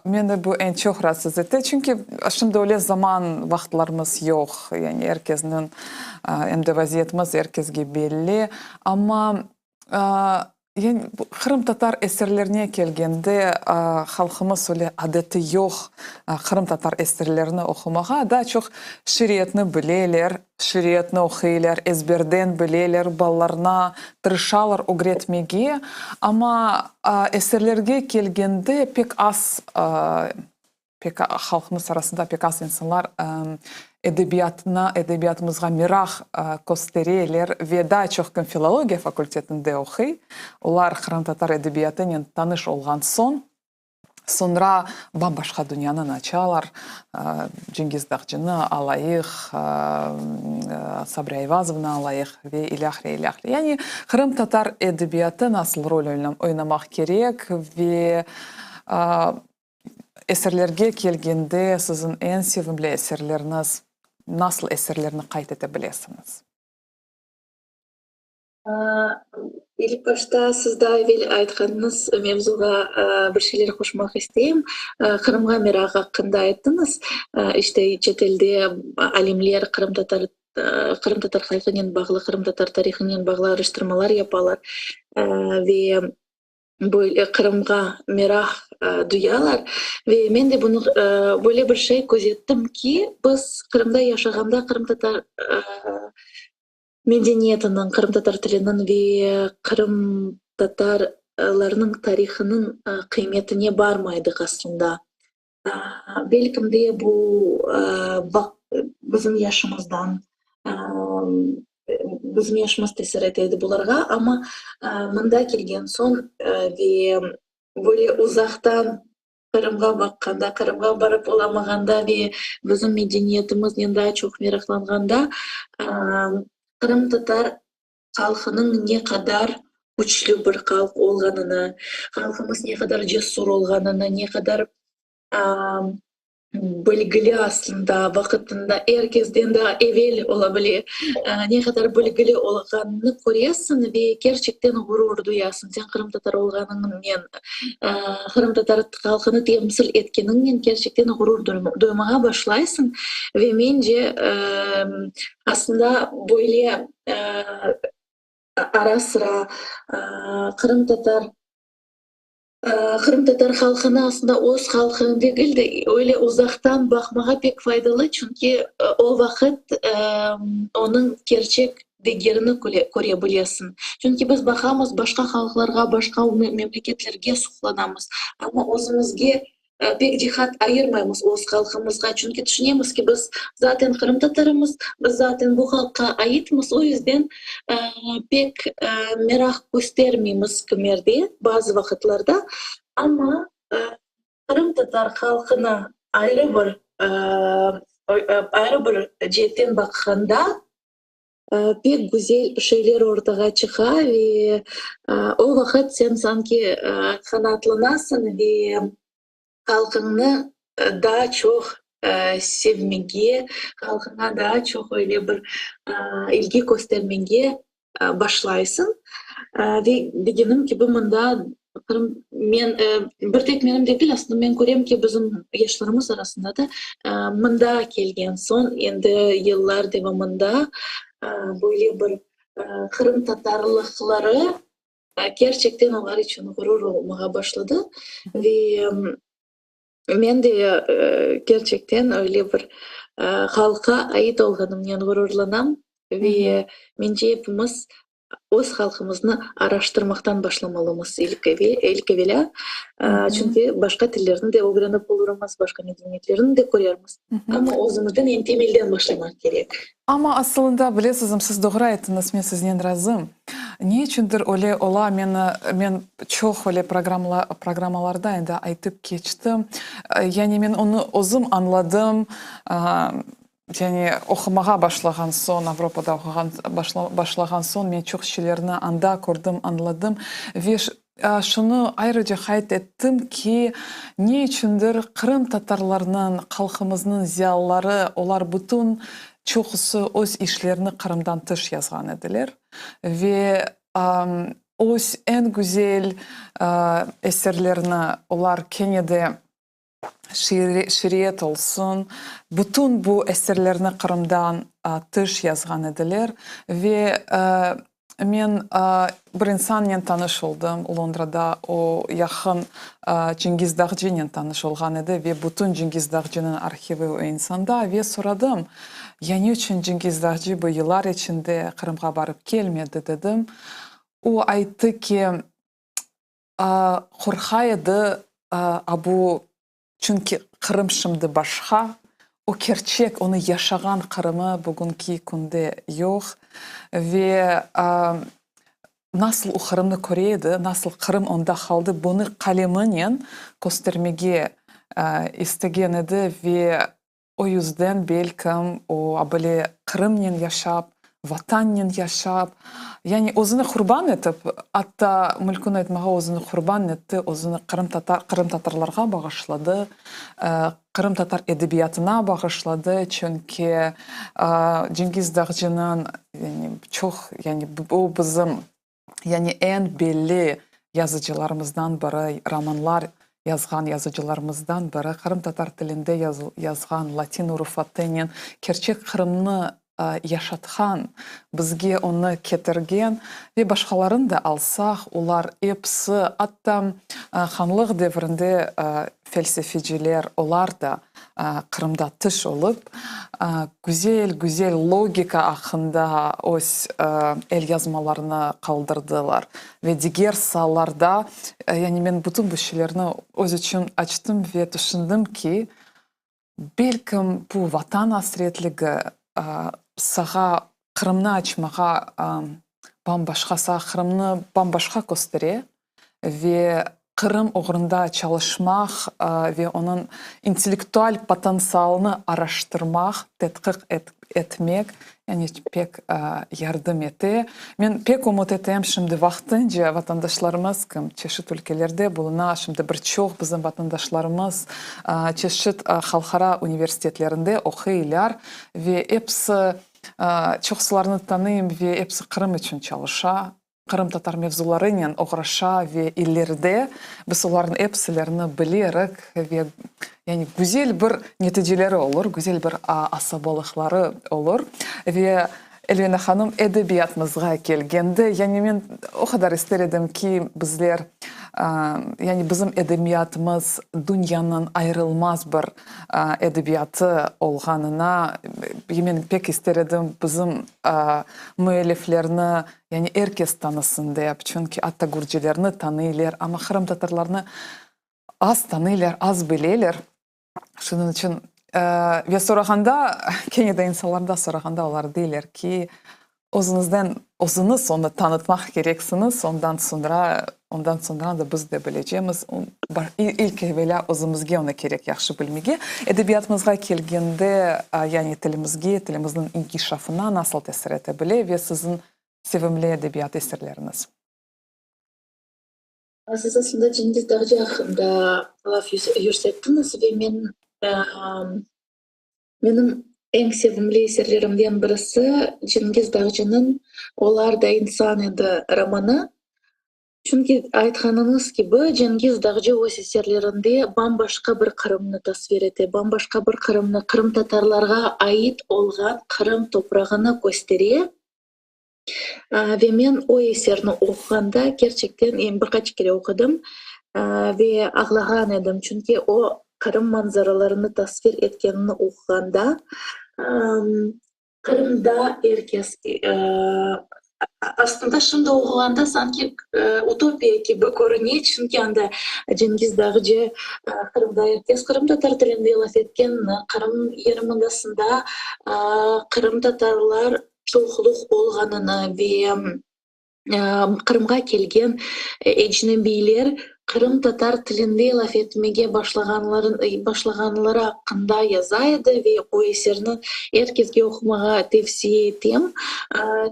meni bu eñ çoq raatsız ete, çünki şimdi öyle zaman, vaqıtlarımız yoq, yani er kesniñ, em de vaziyetimiz er kesge belli, amma Yani, qırımtatar eserlerine kelgende, halqımız öyle adeti yoq qırımtatar eserlerini oqumağa. Daa çoq şiiriyetni bileler, şiiriyetni oquylar, ezberden bileler, balalarına tırışalar ögretmege. Amma eserlerge kelgende pek az Pek halqımız arasında pek az insanlar edebiyatına, edebiyatımızğa meraq köstereler ve daa çoq kim filologiya fakultetinde oquy, olar qırımtatar edebiyatınen tanış olğan soñ, soñra bam-başqa dünyanı açalar, Cengiz Dağcını alayıq, Sabri Ayvazovnı alayıq ve ilâhre, ilâhre. Yani qırımtatar edebiyatı nasıl rol oynamaq kerek ve Eserlerge kelgende, siziñ eñ sevimli eserleriñiz, nasıl eserlerni qayd ete bilesiñiz? İlk başta siz daa evel aytqanıñız mevzuğa bir şeyler qoşmaq isteyim. Qırımğa meraq aqqında ayttıñız. İşte, çetelde alimler qırımtatar qırımtatar halqınen bağlı, qırımtatar tarihınen bağlı araştırmalar yapalar ve böyle Qırımğa meraq duyalar. Ve men de bunı, böyle bir şey közettim ki, biz Qırımda yaşağanda qırımtatar medeniyetiniñ, qırımtatar tiliniñ ve qırımtatarlarnıñ tarihınıñ qıymetine barmaydıq aslında. Belkim de bu bizim yaşımızdan, bizim yaşımız tesir ete edi bularğa, amma mında kelgen soñ ve böyle uzaqtan Qırımğa baqqanda, Qırımğa barıp olamağanda ve bizim medeniyetimiznen daa çoq meraqlanğanda, qırımtatar halqınıñ ne qadar küçlü bir halq olğanını, halqımız ne qadar cesur olğanını, ne qadar bilgili aslında, vaqıtında er kesden daa evel ola bile, ne qadar bilgili olğanını köresiñ ve kerçekten ğurur duyasıñ. Sen qırımtatar olğanıñnen, qırımtatar halqını temsil etkeniñnen kerçekten ğurur duymağa başlaysıñ. Ve mence, aslında böyle ara-sıra qırımtatar qırımtatar halqını aslında öz halqını degil de, öyle uzaqtan baqmağa pek faydalı, çünki o vaqıt onıñ kerçek degerini köre bilesiñ. Çünki biz baqamız başqa halqlarğa, başqa memleketlerge suqlanamız, amma özümizge Pek diqqat ayırmaymız öz halqımızğa, çünki tüşünemiz ki, biz zaten qırımtatarımız, biz zaten bu halqqa aitmiz, o yüzden pek meraq köstermeymiz kimerde, bazı vaqıtlarda, amma qırımtatar halqına ayrı bir ayrı bir ceetten baqqanda, Pek güzel şeyler ortağa çıqa ve o vaqıt sen sanki qanaatlanasıñ ve halqıñnı daa çoq. sevmege, halqıña daa çoq öyle bir ilgi köstermege başlaysıñ. Ve degenim kibi, mında Qırım, men, bir tek menim degil, aslında men körem ki, bizim yaşlarımız arasında da mında kelgen soñ, endi yıllar devamında böyle bir qırımtatarlıqları kerçekten olar içün ğurur olmağa başladı. Ve men de kerçekten öyle bir halqqa ait olğanımnen ğururlanam ve mence epimiz öz halqımıznı araştırmaqtan başlamalımız ilk evelâ, çünki başqa tillerni de ögrenip olurmız, başqa medeniyetlerni de körermiz, amma özümizden, eñ temelden başlamaq kerek. Amma asılında, bilesizmi, siz doğru ayttıñız, men siznen razım. Ne içündir öyle ola, meni, men çoq öyle programmalarda endi aytıp keçtim. Yani men onı özüm añladım, yani oqumağa başlağan soñ, Avropada oquğan başlağan soñ men çoq şeylerni anda kördim, añladım. Ve şunı ayrıca qayd ettim ki, ne içündir qırımtatarlarnıñ, halqımıznıñ ziyalıları, olar bütün çoqusı öz işlerini Qırımdan tış yazğan ediler ve öz eñ güzel eserlerini olar kene de şiiriyet olsun, bütün bu eserlerni Qırımdan tış yazğan ediler ve men bir insannen tanış oldım Londrada, o yaqın Cengiz Dağcınen tanış olğan edi ve bütün Cengiz Dağcınıñ arhivi o insanda ve soradım, ya ne içün Cengiz Dağcı bu yıllar içinde Qırımğa barıp kelmedi dedim. O ayttı ki, Qorqa edi, a bu, çünki Qırım şimdi başqa, o kerçek, onı yaşağan Qırımı bugünki künde yoq. Ve nasıl o Qırımnı köre edi, nasıl Qırım onda qaldı, bunı qaleminen köstermege istegen edi ve O yüzden, belkim, o, a böyle Qırımnen yaşap, Vatannen yaşap, yani özüni qurban etip, atta mülkün aytmağa özüni qurban etti, özüni qırımtatar, qırımtatarlarğa bağışladı, qırımtatar edebiyatına bağışladı, çünki Cengiz Dağcınıñ, yani çoq, yani o bizim Yani eñ belli yazıcılarımızdan biri, romanlar yazğan yazıcılarımızdan biri, qırımtatar tilinde yazğan, latin urufatınen kerçek Qırımnı yaşatqan, bizge onı ketirgen ve başqalarını da alsaq, olar episi, atta hanlıq devrinde felsefeciler, olar da Qırımda tış olıp, güzel-güzel logika aqqında öz elyazmalarını qaldırdılar ve diger saalarda, yani men bütün bu şeylerni öz içün açtım ve tüşündim ki, belkim bu Vatan asretligi sağa Qırımnı açmağa bam-başqa, sağa Qırımnı bam-başqa köstere ve Qırım oğrunda çalışmaq ve onıñ intellektual potentsialını araştırmaq, tedqiq etmek, yani pek yardım ete. Men pek ümüt etem, şimdi vaqtınca vatandaşlarımız, kim çeşit ülkelerde buluna, şimdi bir çoq bizim vatandaşlarımız çeşit halqara universitetlerinde oquylar ve episi, çoqsularını tanıyım ve episi Qırım içün çalışa, qırımtatar mevzularınen oğraşa ve ileride biz olarnıñ episilerini bilerik ve yani güzel bir neticeleri olur, güzel bir asabalıqları olur. Ve Elvina hanım, edebiyatımızğa kelgende, yani men o qadar ister edim ki, bizler, yani bizim edebiyatımız dünyanıñ ayırılmaz bir edebiyatı olğanına, men pek ister edim bizim müelliflerni Yani er kes tanısın dep, çünki atta gürcilerni tanıyler, amma qırımtatarlarnı az tanıyler, az bileler. Şunıñ içün ve sorağanda, kene de insanlarda sorağanda olar deyler ki, özüñizden, özüñiz onı tanıtmaq kereksiñiz, ondan soñra, ondan soñra da biz de bilecemiz. İlk evelâ özümizge onı kerek yahşı bilmege. Edebiyatımızğa kelgende, yani tilimizge, tilimizniñ inkişafına nasıl tesir ete bile ve siziñ sevimli edebiyat eserleriñiz? Siz aslında Cengiz Dağcı aqqında laf yürsettiñiz ve men. Menim eñ sevimli eserlerimden birisi Cengiz Dağcınıñ Olar da insan edi romanı. Çünki, aytqanıñız kibi, Cengiz Dağcı öz eserlerinde bam-başqa bir Qırımnı tasvir ete, bam-başqa bir Qırımnı, qırımtatarlarğa ait olğan Qırım toprağını köstere. Ve men o eserni oquğanda kerçekten, em bir qaç kere oqudım, ve ağlağan edim, çünki o Qırım manzaralarını tasvir etkenini oquğanda Qırımda er kes, aslında şimdi oquğanda sanki utopiya kibi körüne, çünki anda Cengiz Dağcı Qırımda er kes qırımtatar tilinde laf etkenini, Qırım yarımadasında qırımtatarlar çoqluq olğanını ve Qırımğa kelgen ecnebiyler qırımtatar tilinde laf etmege başlağanları aqqında yaza edi ve o eserni er kesge oqumağa tevsiye etem.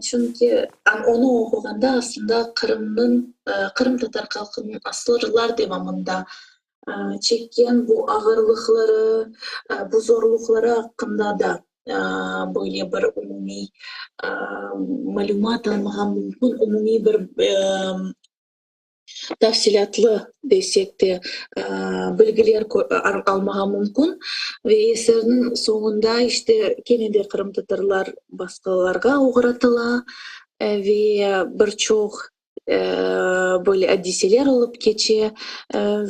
Çünki onı oquğanda aslında Qırımnıñ, qırımtatar halqınıñ asırlar devamında çekken bu ağırlıqları, bu zorluqları aqqında da böyle bir umumiy malümat almağa mümkün, umumiy bir tafsilâtlı desek de bilgiler almağa mümkün. Ve eserniñ soñunda işte kene de qırımtatarlar basqılarğa oğratıla ve bir çoq böyle adiseler olıp keçe.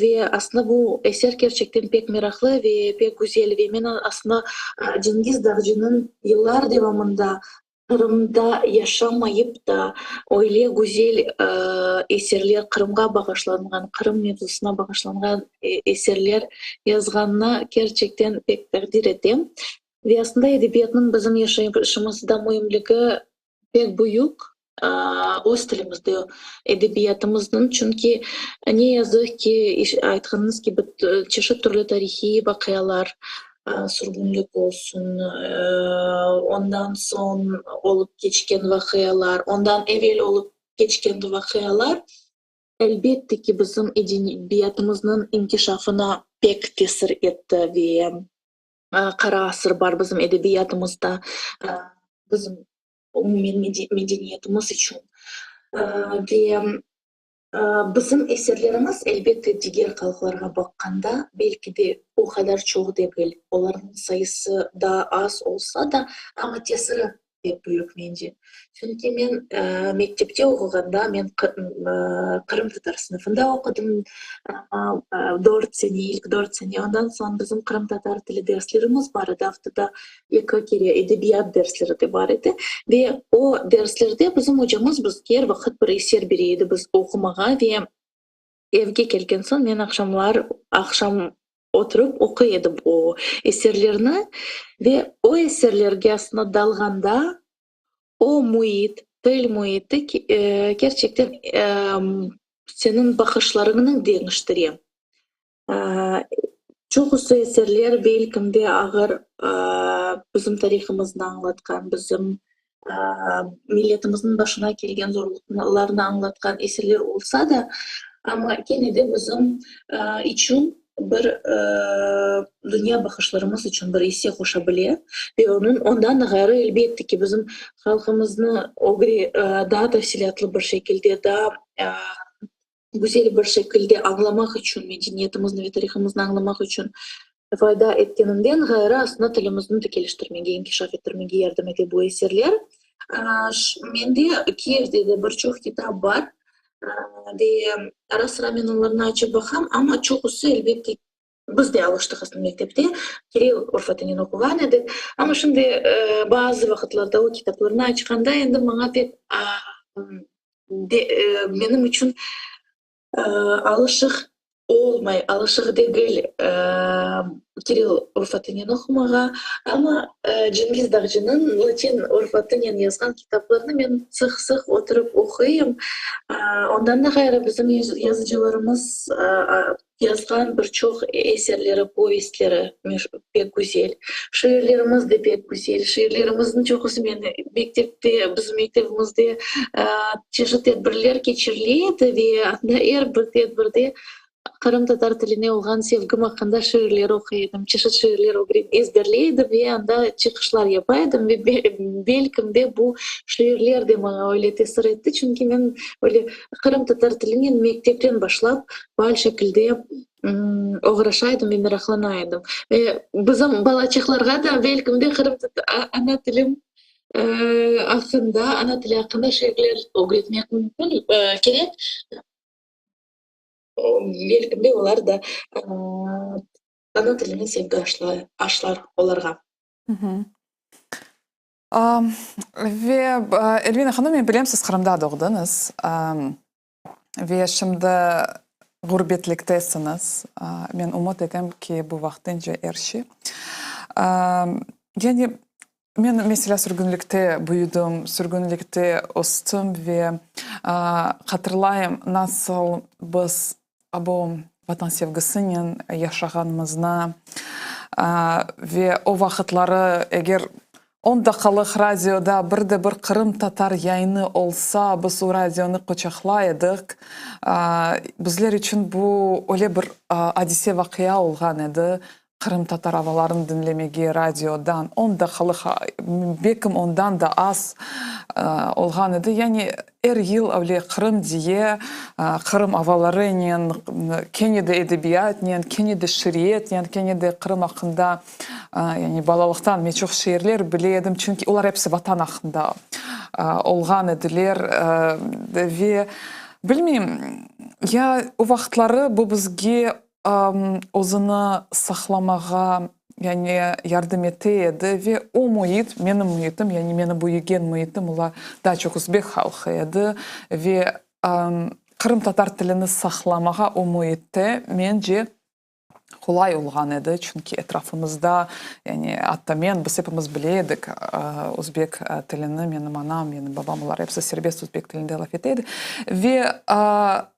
Ve aslında bu eser kerçekten pek meraqlı ve pek güzel. Ve men aslında Cengiz Dağcınıñ yıllar devamında Qırımda yaşamayıp da öyle güzel eserler, Qırımğa bağışlanğan, Qırım mevzusına bağışlanğan eserler yazğanına kerçekten pek taqdir etem. Ve aslında edebiyatnıñ bizim yaşayışımızda müimligi pek büyük, öz tilimizde edebiyatımıznıñ, çünki ne yazıq ki, aytqanıñız kibi, çeşit türlü tarihiy vaqialar, sürgünlik olsun, ondan soñ olıp keçken vaqialar, ondan evel olıp keçken vaqialar, elbette ki, bizim edebiyatımıznıñ inkişafına pek tesir etti ve qara asır bar bizim edebiyatımızda, bizim umumen medeniyetimiz içün. Ve bizim eserlerimiz, elbette, diger halqlarğa baqqanda, belki de o qadar çoq degil, olarnıñ sayısı daa az olsa da, amma tesiri pek büyük, mence. Çünki men mektepte oquğanda, men qırımtatar sınıfında oqudım dört sene, ilk dört sene, ondan soñ bizim qırımtatar tili derslerimiz bar edi, aftada eki kere edebiyat dersleri de bar edi. Ve o derslerde bizim ocamız bizge er vaqıt bir eser bere edi biz oqumağa ve evge kelgen soñ men aqşamlar, aqşam oturıp oquy edim o eserlerni ve o eserlerge aslında dalğanda o müit, til müiti kerçekten seniñ baqışlarıñnı deñiştire. Çoqusı eserler belkim de ağır bizim tarihımıznı añlatqan, bizim milletimizniñ başına kelgen zorluqlarnı añlatqan eserler olsa da, amma kene de bizim içün bir dünya baqışlarımız içün bir isse qoşa bile ve onıñ, ondan da ğayrı, elbette ki, bizim halqımıznı ögre daa tafsilâtlı bir şekilde, daa güzel bir şekilde añlamaq içün, medeniyetimizni ve tarihımıznı añlamaq içün fayda etkeninden ğayrı, aslında tilimizni de keliştirmege, inkişaf ettirmege yardım ete bu eserler. Mende Kiyevde de bir çoq kitap bar ve ara-sıra men olarnı açıp baqam, amma çoqusı, elbette, biz de alıştıq aslında mektepte kirill urufatınen oquğan edik, amma şimdi bazı vaqıtlarda o kitaplarnı açqanda endi maña pek menim içün alışıq olmay, alışıq degil kirill urufatınen oqumağa. Amma Cengiz Dağcınıñ latin urufatınen yazğan kitaplarını men sıq-sıq oturıp oquyım. Ondan da ğayrı bizim yazıcılarımız Yazğan bir çoq eserleri, povestleri pek güzel. Şiirlerimiz de pek güzel. Şiirlerimizniñ çoqusı men mektepte, bizim mektebimizde çeşit tedbirler keçirile edi ve anda er bir tedbirde. qırımtatar tiline olğan sevgim aqqında şiirler oquy edim, çeşit şiirler ezberley edim ve anda çıqışlar yapa edim ve belkim de bu şiirler de maña öyle tesir etti, çünki men öyle qırımtatar tilinen mektepten başlap faal şekilde oğraşa edim ve meraqlana edim. Ve bizim balaçıqlarğa da belkim de qırımtatar ana tilim aqqında, ana tili aqqında şiirler ögretmek mümkün, kerek. Belkim de olar da ana tiline sevgi aşlar olarğa. Ve, Elvina hanım, men bilem, siz Qırımda doğdıñız. Ve şimdi ğurbetliktesiñiz. Men ümüt etem ki, bu vaqtınca er şey. Yani men, meselâ, sürgünlikte büyüdim, sürgünlikte östim ve hatırlayım, nasıl biz bu Vatan sevgisinen yaşağanımıznı ve o vaqıtları eger on daqqalıq radioda bir de bir qırımtatar yayını olsa, biz o radionı quçaqlay edik. Bizler içün bu öyle bir adise-vaqia olğan edi, Qırımtatar avalarını diñlemege radiodan on daqqalıq, belkim ondan da az olğan edi. Yani er yıl öyle Qırım diye, Qırım avalarınen, kene de edebiyatnen, kene de şiiriyetnen, kene de Qırım aqqında, yani balalıqtan men çoq şiirler bile edim, çünki olar episi Vatan aqqında olğan ediler. Ve bilmeyim, ya o vaqıtları bu bizge özüni saqlamağa, yani yardım ete edi ve o müit, menim müitim, yani meni büyügen müitim, olar daa çoq özbek halqı edi ve qırımtatar tilini saqlamağa o müitte, mence, qolay olğan edi, çünki etrafımızda, yani atta men, biz epimiz bile edik özbek tilini, menim anam, menim babam, olar episi serbest özbek tilinde laf ete edi ve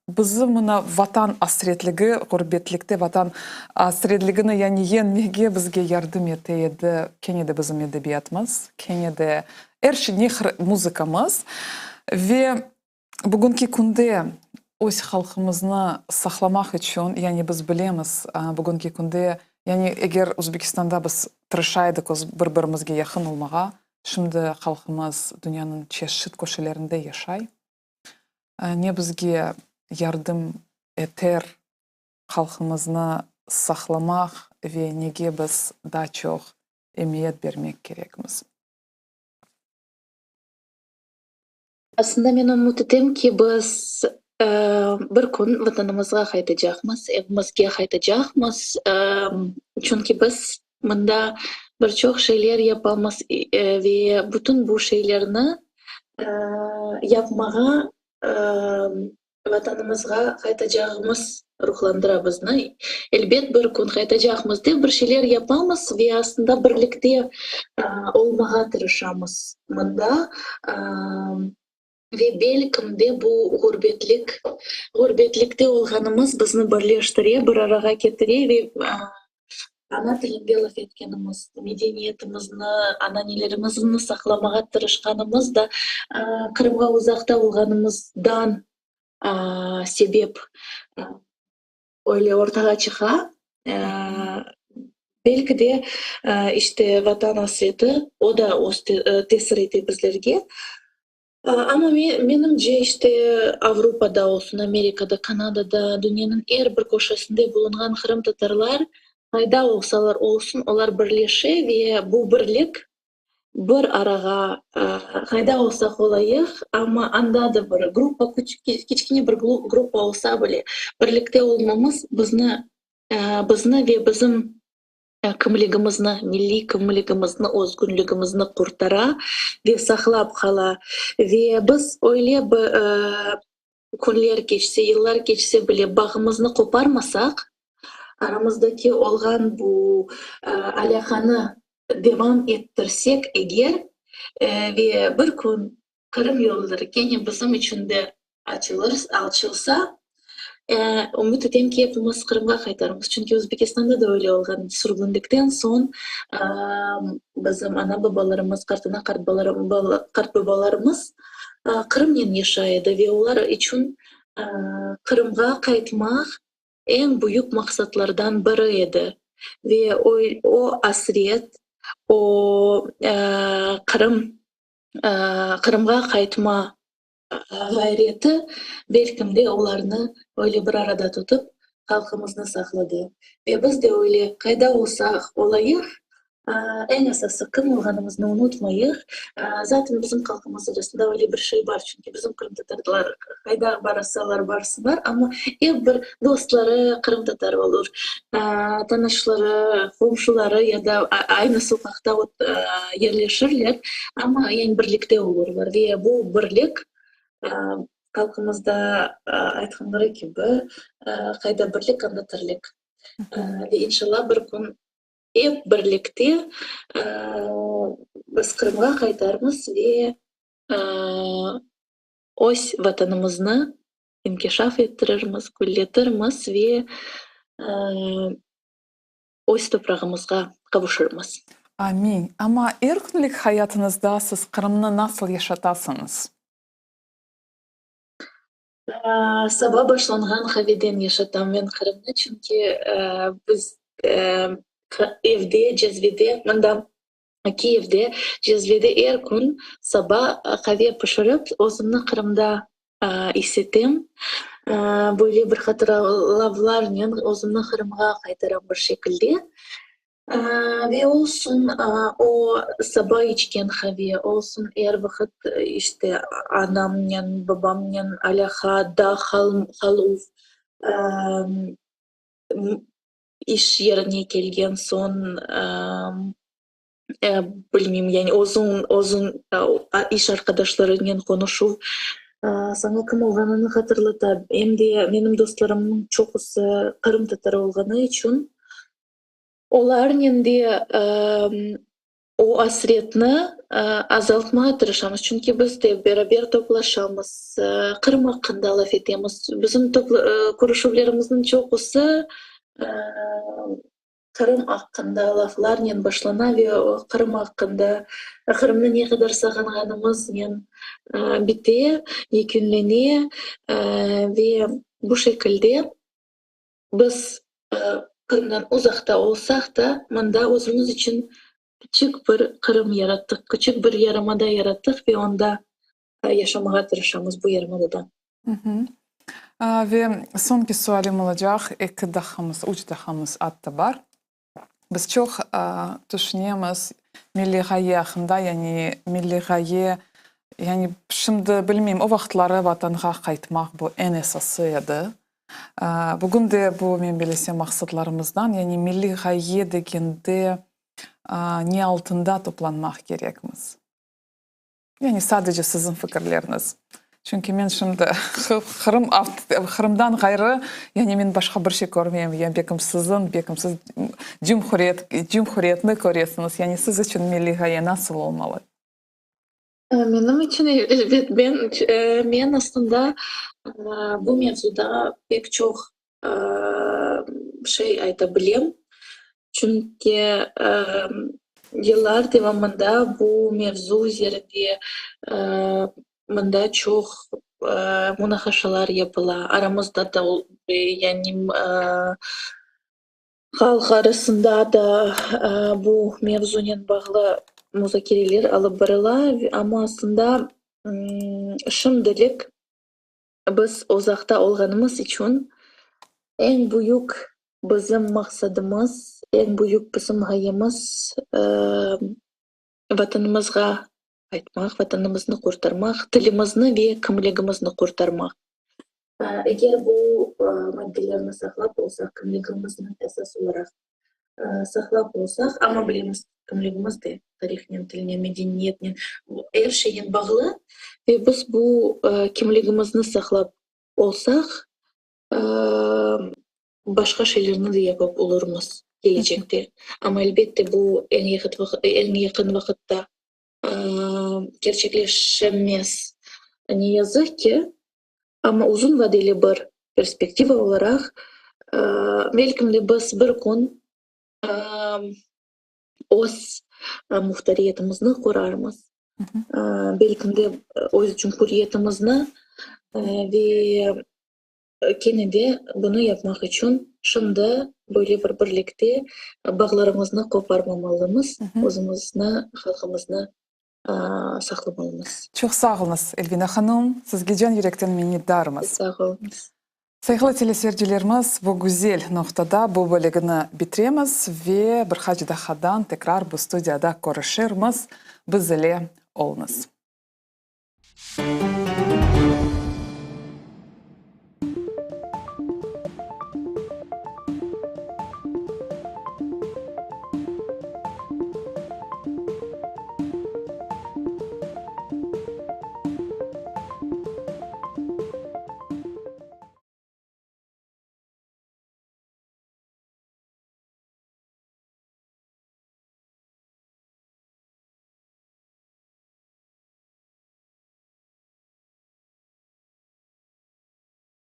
Bizim mına Vatan asretligi, ğurbetlikte Vatan asretligini yani yeñmege bizge yardım ete edi kene de bizim edebiyatımız, kene de er şey, ne muzıkamız. Ve bugünki künde öz halqımıznı saqlamaq içün, yani biz bilemiz, bugünki künde, yani eger Özbekistanda biz tırışa edik öz bir-birimizge yaqın olmağa, şimdi halqımız dünyanıñ çeşit köşelerinde yaşay. Ne bizge yardım eter halqımıznı saqlamaq ve nege biz daa çoq emiyet bermek kerekmiz? Aslında men ümüt etem ki, biz bir kün Vatanımızğa qaytacaqmız, evimizge qaytacaqmız, çünki biz mında bir çoq şeyler yapamız ve bütün bu şeylerni yapmağa Vatanımızğa qaytacağımız ruhlandıra bizni. Elbet, bir kün qaytacaqmız dep bir şeyler yapamız ve aslında birlikte olmağa tırışamız mında. Ve belkim de bu ğurbetlik, ğurbetlikte olğanımız bizni birleştire, bir arağa ketire ve ana tilinde laf etkenimiz, medeniyetimizni, ananelerimizni saqlamağa tırışqanımız da Qırımğa uzaqta olğanımızdan sebep öyle ortağa çıqa. Belki de, işte, Vatan asreti, o da öz tesir ete bizlerge. Amma menimce, işte, Avropada olsun, Amerikada, Kanadada, dünyanıñ er bir köşesinde bulunğan qırımtatarlar, qayda olsalar olsun, olar birleşe ve bu birlik bir arağa, qayda olsaq olayıq, amma anda da bir gruppa, kiçkene bir gruppa olsa bile, birlikte olmamız bizni, bizni ve bizim kimligimizni, milliy kimligimizni, özgünligimizni qurtara ve saqlap qala. Ve biz öyle bir künler keçse, yıllar keçse bile bağımıznı qoparmasaq, aramızdaki olğan bu alâqanı devam ettirsek eger, ve bir kün Qırım yolları kene bizim içün de açılır, açılsa, ümüt etem ki, epimiz Qırımğa qaytarmız. Çünki Özbekistanda da öyle olğan. Sürgünlikten soñ bizim ana-babalarımız, qartana, qartbabalarımız Qırımnen yaşay edi ve olar içün Qırımğa qaytmaq. eñ büyük maqsatlardan biri edi. Ve o asret, o Qırım, Qırımğa qaytma ğayreti belkim de olarnı öyle bir arada tutıp, halqımıznı saqladı. Ve biz de öyle qayda olsaq olayıq, eñ esası kim olğanımıznı unutmayıq. Zaten bizim halqımız arasında öyle bir şey bar, çünki bizim qırımtatarlar qayda barsalar barsınlar, amma ep bir dostları qırımtatar olur, tanışları, qomşuları ya da aynı soqaqta yerleşirler, amma yani birlikte olurlar. Ve bu birlik halqımızda aytqanları kibi, qayda birlik, anda tirlik. Ve inşallah bir kün ep birlikte biz Qırımğa qaytarmız ve öz Vatanımıznı inkişaf ettirirmiz, gülletirmiz ve öz toprağımızğa qavuşırmız. Amin. Amma er künlik hayatıñızda siz Qırımnı nasıl yaşatasıñız? Saba başlanğan qaveden yaşatam men Qırımnı, çünki biz evde, cezvede, mında Kiyevde, cezvede er kün saba qave pişirip, özümni Qırımda is etem. Böyle bir hatıralavlarnen özümni Qırımğa qaytaram bir şekilde. Ve olsun o saba içken qave, olsun er vaqıt işte anamnen, babamnen alâqa qaluv, iş yerine kelgen soñ, bilmeyim, yani özüñ, özüñ iş arqadaşlarınen qonuşuv saña kim olğanını hatırlata. Em de menim dostlarımnıñ çoqusı qırımtatarı olğanı içün olarnen de o asretni azaltmağa tırışamız. Çünki biz de beraber toplaşamız, Qırım aqqında laf etemiz. Bizim körüşüvlerimizniñ çoqusı Qırım aqqında laflarnen başlana ve Qırım aqqında, Qırımnı ne qadar sağınğanımıznen bite, yekünlene ve bu şekilde biz Qırımdan uzaqta olsaq da, mında özümiz içün küçük bir Qırım yarattıq, küçük bir yarımada yarattıq ve onda yaşamağa tırışamız bu yarımadada. Ve soñki sualim olacaq, eki daqqamız, üç daqqamız atta bar. Biz çoq tüşünemiz milliy ğaye aqqında, yani milliy ğaye, yani şimdi bilmeyim, o vaqıtları Vatanğa qaytmaq bu eñ esası edi. Bugün de bu, men bilesem, maqsatlarımızdan, yani milliy ğaye degende ne altında toplanmaq kerekmiz? Yani sadece siziñ fikirleriñiz. Çünki men şimdi Qırım, Qırımdan ğayrı, yani men başqa bir şey körmeyim. Yani belkim siziñ, belkim siz cumhuriyet, cumhuriyetni köresiñiz. Yani siz içün milliy ğaye nasıl olmalı? Menim içün, elbet, men, men aslında bu mevzuda pek çoq şey ayta bilem. Çünki yıllar devamında bu mevzu üzerinde mında çoq munaqaşalar yapıla. Aramızda da, yani halq arasında da bu mevzunen bağlı muzakereler alıp barıla. Amma aslında şimdilik biz uzaqta olğanımız içün eñ büyük bizim maqsadımız, eñ büyük bizim ğayemiz Vatanımızğa qaytmaq, Vatanımıznı qurtarmaq, tilimizni ve kimligimizni qurtarmaq. Eger bu maddelerni saqlap olsaq, kimligimizni esas olaraq saqlap olsaq, amma bilemiz, kimligimiz de tarihnen, tilnen, medeniyetnen, er şeynen bağlı ve biz bu kimligimizni saqlap olsaq, başqa şeylerni de yapıp olurmız kelecekte. Amma, elbette, bu eñ yaqın vaqıtta kerçekleşemez, ne yazıq ki, amma uzun vadeli bir perspektiva olaraq, belkim de biz bir kün öz muhtariyetimizni qurarmız, belkim de öz cumhuriyetimizni ve. Kene de bunı yapmaq içün şimdi böyle bir birlikte bağlarımıznı qoparmamalımız, özümizni, halqımıznı saqlamalımız. Çoq sağ oluñız, Elvina hanım. Sizge can yürekten minnetdarmız. Sağ oluñız. Sayğılı teleseyircilerimiz, bu güzel noqtada bu bölügini bitiremiz ve bir qaç daqqadan tekrar bu studiyada körüşirmiz. Biz ile oluñız.